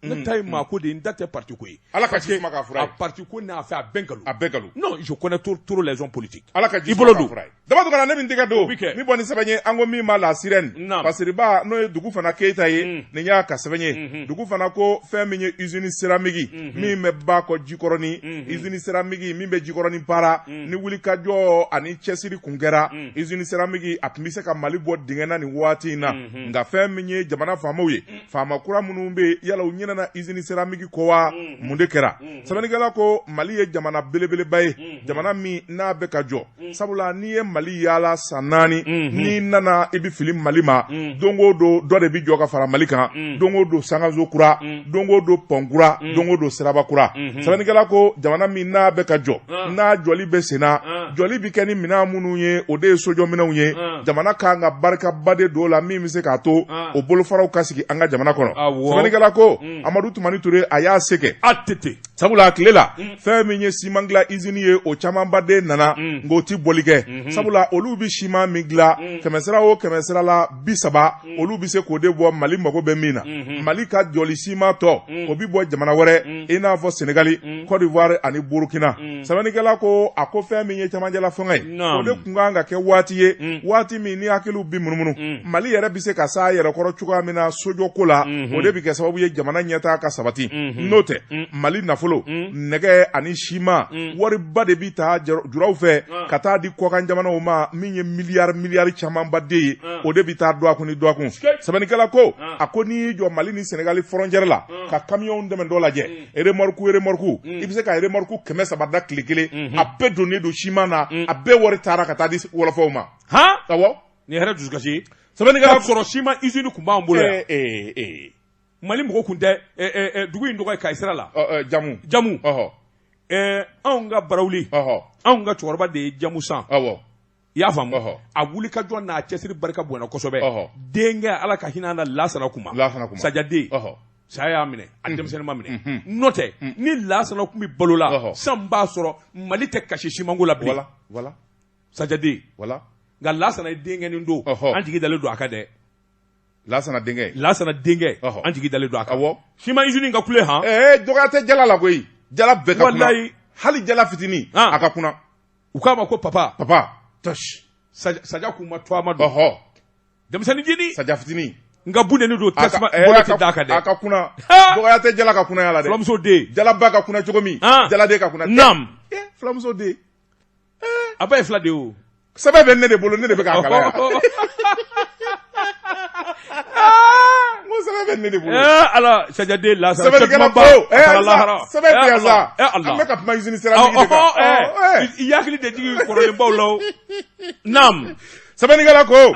Ne ta ye maako de ye, n ta tɛ parti ko ye. Ala ka ji kuma k'a fura A ye. parti ko n'a fɛ, a bɛɛ nkalon. A bɛɛ nkalon. Non, je connais trop, trop les hommes politiques. Ala ka ji I bolo kuma k'a don. fura ye. Daba Tunkara, ne bɛ n tɛgɛ don. O bɛ kɛ. Min bɔ ni sɛbɛn ye, an ko min ma La Sirène. Naam. Basiriba n'o ye dugu fana Keyita ye, nin y'a ka sɛbɛn ye. Dugu fana ko fɛn min ye usine céramique min bɛ ba kɔ Jikɔrɔni, usine céramique min bɛ Jikɔrɔni baara, ni wulikajɔ ani cɛsiri kun kɛra, usine céramique a tun bɛ se ka Mali bɔ dingɛ na nin waati in na. Nka fɛn min ye jamana faamaw ye, faama kura minnu bɛ yen, yala u ɲinɛna usine céramique kɔ wa, mun de kɛra? Sɛbɛnnikɛla ko Mali ye jamana belebeleba ye, jamana min n'a bɛ ka jɔ, sabula n'i ye Mali yaala san 4, n'i nana i bɛ fili Mali ma, don o don dɔ de bɛ jɔ ka fara Mali kan, don o don sangaso kura, don o don pɔn kura, don o don siraba kura. Sɛbɛnnikɛla ko jamana min n'a bɛ ka jɔ, n'a jɔli bɛ sen na, jɔli bɛ kɛ ni minɛn minnu ye, o de ye sojɔminɛnw ye. Jamana kan ka barikaba de don o la min bɛ se k'a to o bolofaraw ka sigi an ka jamana kɔnɔ. Sɛbɛnnikɛla ko Amadu Tumani Ture a y'a se kɛ. ATT. Sabula a tile la, fɛn min ye siman dilan usine ye, o camanba de nana, nka o ti bɔli kɛ, sabula olu bɛ siman min dilan, kɛmɛsira o kɛmɛsira la 30, olu bɛ se k'o de bɔ Mali mago bɛ min na. Mali ka jɔli siman tɔ, o bɛ bɔ jamana wɛrɛ, i n'a fɔ Senegali, Côte d'Ivoire ani Burukina. Sɛbɛnnikɛla ko a ko fɛn min ye camancɛla fanga ye, o de tun kan ka kɛ waati ye, waati min ni hakiliw bi munumunu, Mali yɛrɛ bɛ se ka s'a yɛrɛ kɔrɔ cogoya min na sojɔko la, o de bɛ kɛ sababu ye jamana ɲɛtaa ka sabati. N'o tɛ, Mali nafolo nafolo nɛgɛ ani siman wariba de bi ta juraw fɛ ka taa di kɔkan jamanaw ma min ye miliyari miliyari camanba de ye o de bi taa dɔgɔkun ni dɔgɔkun sɛbɛnnikɛla ko a ko n'i y'i jɔ Mali ni Senegali frontière la ka kamiyɔnw dɛmɛtɔ lajɛ remorque remorque i bɛ se ka remorque 300 da tile kelen a bɛɛ donnen don siman na a bɛɛ wari taara ka taa di wɔlɔfɔw ma awɔ nin yɛrɛ dusukasi sɛbɛnnikɛla sɔrɔ siman usine tun b'an bolo yan Mali mɔgɔ tun tɛ dugu in tɔgɔ ye Kayi sira la jamu jamu anw ka Barawuli anw ka cɛkɔrɔba de ye jamu san i y'a faamu a wulikajɔ n'a cɛsiri barika bonyana kosɛbɛ denkɛ Ala ka hinɛ na Lasana Kuma Sajaden saya y'a minɛ a denmisɛnninma minɛ n'o tɛ ni Lasana tun bɛ balo la san b'a sɔrɔ Mali tɛ kasi simanko la bilen Sajaden nka Lasana ye denkɛnin don an jigi dalen don a kan dɛ Lasana denkɛ Lasana denkɛ an jigi dalen don a kan awɔ siman usine ka kule han dɔgɔya tɛ jala la koyi jala bɛɛ ka kunna hali jala fitinin a ka kunna u k'a ma ko papa papa tɔsi Saja k'u ma to a ma don denmisɛnnin jini Saja fitinin nka bunden don tasuma bolo tɛ d'a kan dɛ a ka kunna dɔgɔya tɛ jala ka kunnaya la dɛ fulamuso den jalaba ka kunna cogo min jaladen ka kunna naam fulamuso den a ba ye fila de ye o sɛbɛn bɛ ne de bolo ne de bɛ k'a kalan yan n ko sɛbɛn bɛ ne de bolo ala Sajaden Lasana sɛbɛnnikɛla ko sɛbɛn bɛ yan sa an bɛ ka kuma usine céramique de kan i hakili de jigin kɔrɔlenbaw la o naam sɛbɛnnikɛla ko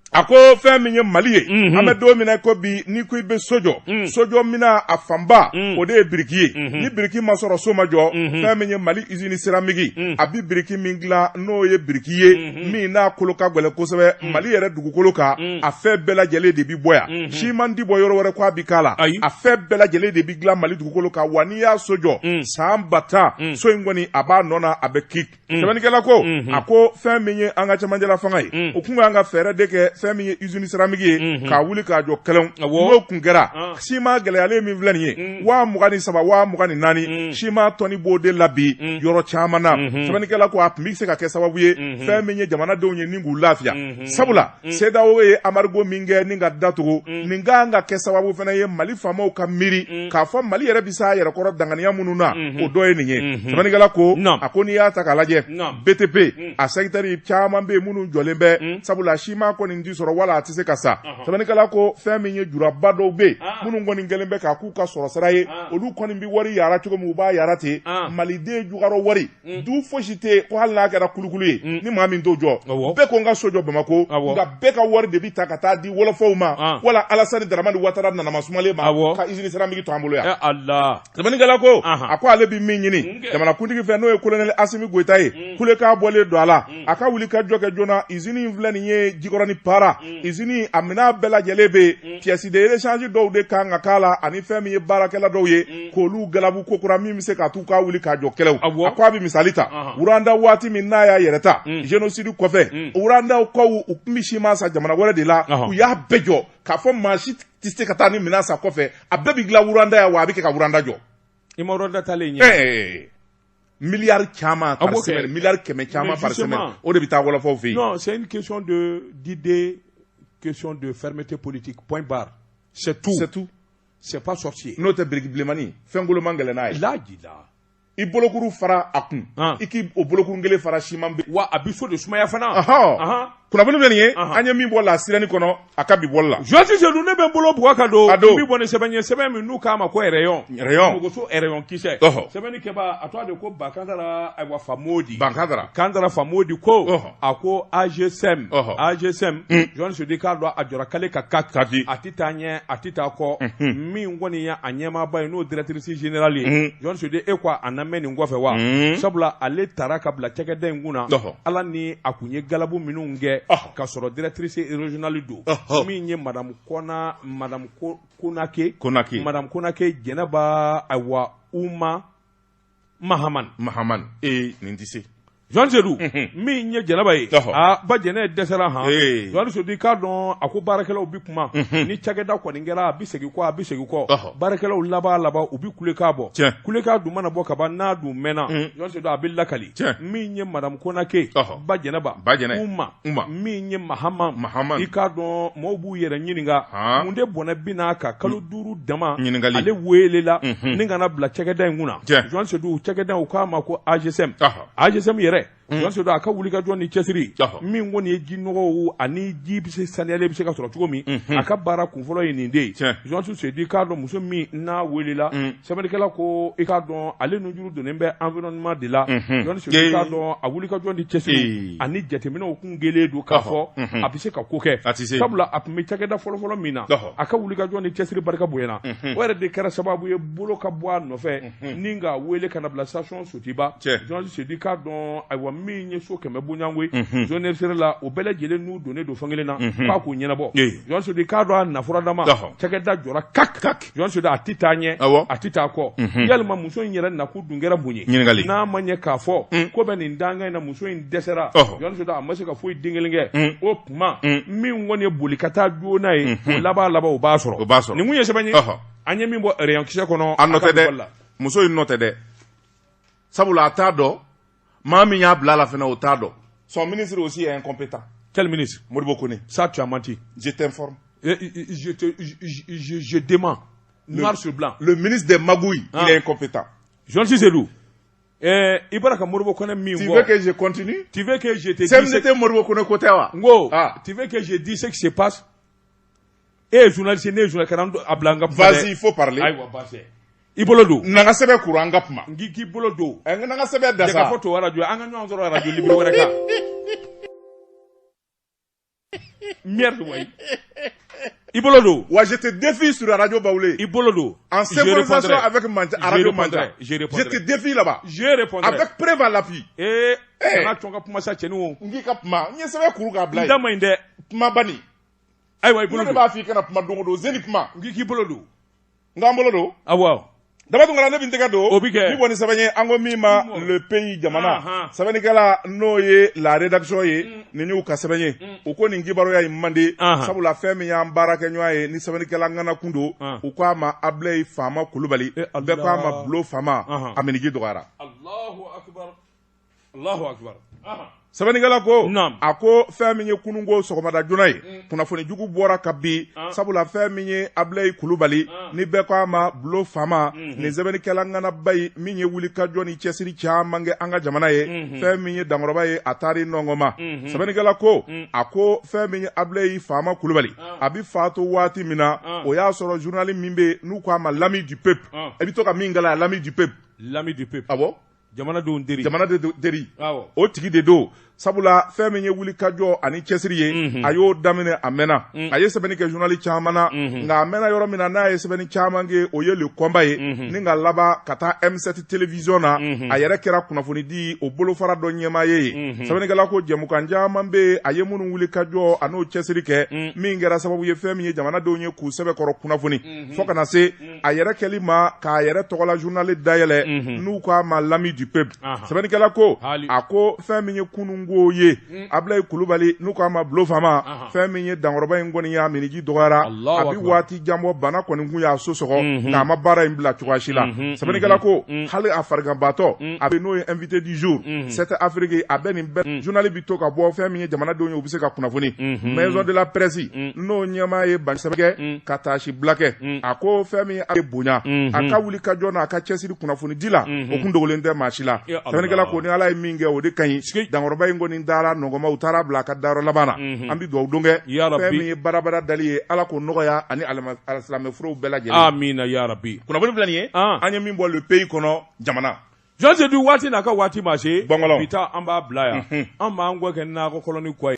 a ko fɛn min ye mali ye an bɛ don min na ko bi n'i ko i bɛ so jɔ sojɔ minɛn a fanba o de ye biriki ye ni biriki ma sɔrɔ so ma jɔ fɛn min ye mali usine céramique a bɛ biriki min dilan n'o ye biriki ye min n'a kolo ka gɛlɛn kosɛbɛ mali yɛrɛ dugukolo kan a fɛn bɛɛ lajɛlen de bɛ bɔ yan siman ti bɔ yɔrɔ wɛrɛ ko a bɛ k'a la a fɛn bɛɛ lajɛlen de bɛ dilan mali dugukolo kan wa n'i y'a so jɔ san 10 000 so in kɔni a b'a nɔ na a bɛ ki Sɛbɛnnikɛla ko a ko fɛn min ye an ka cɛmancɛla fanga ye u tun kan ka fɛɛrɛ de kɛ fɛn min ye usine céramique ye k'a wuli k'a jɔ kɛlɛw n'o tun kɛra siman gɛlɛyalen min filɛ nin ye 23 24 siman tɔni b'o de la bi yɔrɔ caman na sɛbɛnnikɛla ko a tun bɛ se ka kɛ sababu ye fɛn min ye jamanadenw ye ni k'u lafiya sabula CEDEAO ye embargo min kɛ ni ka datugu nin ka kan ka kɛ sababu fana ye Mali faamaw ka miiri k'a fɔ Mali yɛrɛ bɛ se a yɛrɛ kɔrɔ danganiya minnu na o dɔ ye nin ye sɛbɛnnikɛla ko a ko n'i y'a ta k'a lajɛ BTP a secteur caman bɛ yen minnu jɔlen bɛ sabula siman kɔni tɛ sɔrɔ wala a tɛ se ka san sɛbɛnnikɛla ko fɛn min ye juraba dɔw bɛ yen minnu kɔni kɛlen bɛ k'a k'u ka sɔrɔ sira ye olu kɔni bɛ wari yara cogo min u b'a yara ten maliden jukɔrɔ wari du fosi tɛ yen ko hali n'a kɛra kulukulu ye ni maa min t'o jɔ bɛɛ ko n ka so jɔ Bamakɔ nka bɛɛ ka wari de bɛ ta ka taa di wɔlɔfɔw ma wala Alasani Daramani Watara nanama sumalen ma ka usine céramique to an bolo yan sɛbɛnnikɛla ko a ko ale bɛ min ɲini jamanakuntigi fɛ n'o ye kolonɛli Asimi Goyita ye kulekan bɔlen don a la a ka wuli ka jɔ kɛ joona usine in filɛ nin ye Jikɔrɔni Para usine a minɛn bɛɛ lajɛlen bɛ yen pièces de rechange dɔw de kan ka k'a la ani fɛn min ye baarakɛla dɔw ye k'olu galabu kokura min bɛ se k'a t'u ka wuli k'a jɔ kɛlɛw a ko a bɛ misali ta Rwanda waati min n'a y'a yɛrɛ ta génocide kɔfɛ Rwandakaw u tun bɛ siman san jamana wɛrɛ de la u y'a bɛɛ jɔ k'a fɔ maa si tɛ se ka taa ni minɛn san kɔfɛ a bɛɛ bɛ dilan Rwanda yan wa a bɛ kɛ ka Rwanda jɔ i ma Rwanda taalen ɲɛ miliyari caman par semaine miliyari 100 caman par semaine o de bɛ taa wɔlɔfɔw fɛ yen. Non, c'est une question de d'idée, question de fermeté politique, point barre. C'est tout. C'est tout. C'est pas sorcier. N'o tɛ biriki bilenmani fɛn kolo man gɛlɛn n'a ye. Lajila. I bolokuru fara a kun. I k'i o bolokuru kelen fara siman bɛ. Wa a bɛ so de sumaya fana. Kunnafoni filɛ nin ye an ye min bɔ La Sirène kɔnɔ a ka bi bɔli la. Journaliste Seydou ne bɛ n bolo bugɔ ka don. A don. N bɛ bɔ ni sɛbɛn ye sɛbɛn min n'u k'a ma ko Rayon. Rayon. Mogoso Rayon kisɛ. Ɔhɔ. Sɛbɛnni kɛbaa a tɔgɔ de ko Bakantara ayiwa Famodi. Bankantara. Kantara Famodi ko. Ɔhɔ. A ko AGSM. Ɔhɔ. AGSM. Journaliste Seydou k'a dɔn a jɔra kale ka kaki. A tɛ taa ɲɛ a tɛ taa kɔ. Min kɔni ye a ɲɛmaaba ye n'o directrice générale ye. Journaliste Seydou e ko a na mɛn nin kɔfɛ wa. Sabula ale taara ka bila cakɛda in kunna. Ɔhɔ. Ala ni a kun ye galabu minnu kɛ ka sɔrɔ directrice régionale don min ye madame Kona madame Konake Konake madame Konake Jɛnɛba ayiwa Uma Mahaman Mahaman ee nin tɛ se Journaliste Seydou min ye jɛnɛba ye aa ba jɛnɛ dɛsɛra han journaliste Seydou i k'a dɔn a ko baarakɛlaw bɛ kuma ni cakɛda kɔni kɛra a bɛ segin kɔ a bɛ segin kɔ baarakɛlaw laban laban u bɛ kulekan bɔ kulekan dun mana bɔ kaban n'a dun mɛnna journaliste Seydou a bɛ lakali min ye madame Konake ba jɛnɛba Uma min ye Mahama i k'a dɔn maaw b'u yɛrɛ ɲininka mun de bɔnɛ binna a kan kalo 5 dama ale weelela ni ka na bila cakɛda in kunna journaliste Seydou cakɛda u k'a ma ko AGSM AGSM yɛrɛ journaliste Seydou a ka wulikajɔ ni cɛsiri min kɔni ye ji nɔgɔw ani ji bɛ se saniyalen bɛ se ka sɔrɔ cogo min a ka baara kunfɔlɔ ye nin de ye journaliste Seydou i k'a dɔn muso min n'a weelela sɛbɛnnikɛla ko i k'a dɔn ale nujuru donnen bɛ environnement de la journaliste Seydou i k'a dɔn a wulikajɔ ni cɛsiri ani jateminɛw kun kɛlen don k'a fɔ a bɛ se ka ko kɛ sabula a tun bɛ cakɛda fɔlɔfɔlɔ min na a ka wulikajɔ ni cɛsiri barika bonyana o yɛrɛ de kɛra sababu ye bolo ka bɔ a nɔfɛ ni k'a wele ka na bila station Sotiba journaliste Seydou i k'a dɔn ayiwa min ye so 100 bonyanko ye zone RCR la o bɛɛ lajɛlen n'u donnen don fɛn kelen na k'a k'o ɲɛnabɔ journaliste Seydou i k'a dɔn a nafura dama cakɛda jɔra kak kak journaliste Seydou a tɛ taa ɲɛ a tɛ taa kɔ yalima muso in yɛrɛ nakun dun kɛra mun ye n'a ma ɲɛ k'a fɔ ko bɛ nin dankan in na muso in dɛsɛra journaliste Seydou a ma se ka foyi den kelen kɛ o tuma min kɔni ye boli ka taa joona ye o laban laban o b'a sɔrɔ nin kun ye sɛbɛn ye an ye min bɔ rayon kisɛ kɔnɔ a nɔ tɛ dɛ muso in nɔ tɛ dɛ sabula a t'a dɔn maa min y'a bila a la fana o t'a dɔn son ministre aussi est incompétent. Quel ministre? Modibo Kone. Ça, tu as menti. Je t'informe. Je te, je, je dément. Noir sur blanc. Le ministre des magouilles, ah. il est incompétent. Journaliste Seydou. I bɔra ka Modibo Kone min Tu veux que je continue? Tu veux que je te dise... CMDT Modibo Kone ko tɛ wa? N ko, ah. Tu veux que je dise ce qui se passe? E ye journaliste ne ye journaliste kana a bila n ka kuma dɛ. Vas-y, il faut parler. Ayiwa baasi tɛ. I bolo don. Na n ka sɛbɛn kuru an ka kuma. N k'i k'i bolo don. Ɛ n ka sɛbɛn da sa. Jɛ ka fɔ to arajo an ka ɲɔgɔn sɔrɔ arajo libre wɛrɛ kan. Merde wayi. I bolo don. Wa je te défie sur Radio Baoulé. I bolo don. En synchronisation avec Manja, Radio Manja. Je répondrai. Je te défie là-bas. Je répondrai. Avec preuve à l'appui. Eh, kana cɔn ka kuma sa cɛnin o. N k'i ka kuma. N ye sɛbɛn kuru k'a bila yen. N da man ɲi dɛ. Kuma bani. Ayiwa i bolo don. Ne b'a f'i kana kuma don o don Zeni kuma. N k'i k'i bolo don. N k'an bolo don. Awɔ. Daba Tunkara ne bɛ n tɛgɛ don. O bɛ kɛ. Ni bɔ ni sɛbɛn ye an ko min ma Le Pays jamana. Sɛbɛnnikɛla n'o ye la rédaction ye nin y'u ka sɛbɛn ye. U ko nin kibaruya in man di. Sabula fɛn min y'an baarakɛɲɔgɔn ye ni sɛbɛnnikɛla ŋana kun don. U k'a ma Abilayi Faama Kulubali. Bɛɛ k'a ma Bulo Faama. A minniji dɔgɔyara. Alahu akibaru. Allahu akbar. Sɛbɛnnikɛla ko a ko fɛn min ye kununko sɔgɔmada joona ye kunnafoni jugu bɔra ka bin sabula fɛn min ye Abilayi Kulubali ni bɛɛ ko a ma Bulo Faama nin sɛbɛnnikɛla ŋanaba ye min ye wulikajɔ ni cɛsiri caman kɛ an ka jamana ye fɛn min ye dankɔrɔba ye a taara i nɔngɔn ma sɛbɛnnikɛla ko a ko fɛn min ye Abilayi Faama Kulubali a bɛ faatu waati min na o y'a sɔrɔ journal min bɛ yen n'u ko a ma L'Ami du peuple i bɛ to ka min kalan L'Ami du peuple L'Ami du peuple awɔ jamanadenw teri jamanadenw teri o tigi de don sabula fɛn min ye wulikajɔ ani cɛsiri ye a y'o daminɛ a mɛnna a ye sɛbɛnni kɛ journal caman na nka a mɛnna yɔrɔ min na n'a ye sɛbɛnni caman kɛ o ye Le Combat ye ni ka laban ka taa M7 télévision na a yɛrɛ kɛra kunnafonidi o bolofara dɔ ɲɛmaa ye yen sɛbɛnnikɛla ko jɛmukan caman bɛ yen a ye minnu wulikajɔ a n'o cɛsiri kɛ min kɛra sababu ye fɛn min ye jamanadenw ye k'u sɛbɛkɔrɔ kunnafoni fo ka na se a yɛrɛ kɛli ma k'a yɛrɛ tɔgɔla journal dayɛlɛ n'u k'a ma L'Ami du peuple sɛbɛnnikɛla ko a ko fɛn min ye kununko ye Abilayi Kulubali n'u k'a ma Bulo Faama fɛn min ye dankɔrɔba in kɔni y'a minniji dɔgɔyara a bɛ waati jan bɔ bana kɔni kun y'a so sɔgɔ nka a ma baara in bila cogoya si la sɛbɛnnikɛla ko hali a fariganbaatɔ a bɛ n'o ye invité du jour 7 Afrique a bɛ nin bɛɛ journal bɛ to ka bɔ fɛn min ye jamanadenw ye u bɛ se ka kunnafoni maison de la presse n'o ɲɛmaa ye ban sɛbɛn kɛ ka taasibila kɛ a ko fɛn min ye bonya a ka wuli ka jɔ n'a ka cɛsiri kunnafonidi la o kun dogolen tɛ maa si la sɛbɛnnikɛla ko ni ala ye min kɛ o de ka ɲi dankɔrɔba in kɔni dara nɔgɔma u taara bila a ka dayɔrɔ laban na an bɛ dugawu don kɛ fɛn min ye barabara dali ye ala k'o nɔgɔya ani alisilamɛfurew bɛɛ lajɛlen amina ya rabi kunnafoni filɛ nin ye an ye min bɔ Le Pays kɔnɔ jamana Jean Seydou waati n'a ka waati ma se Gbɔngɔlɔ. Bi ta an b'a bila yan an b'an kɔ kɛ nakɔ kɔlɔni kɔ ye.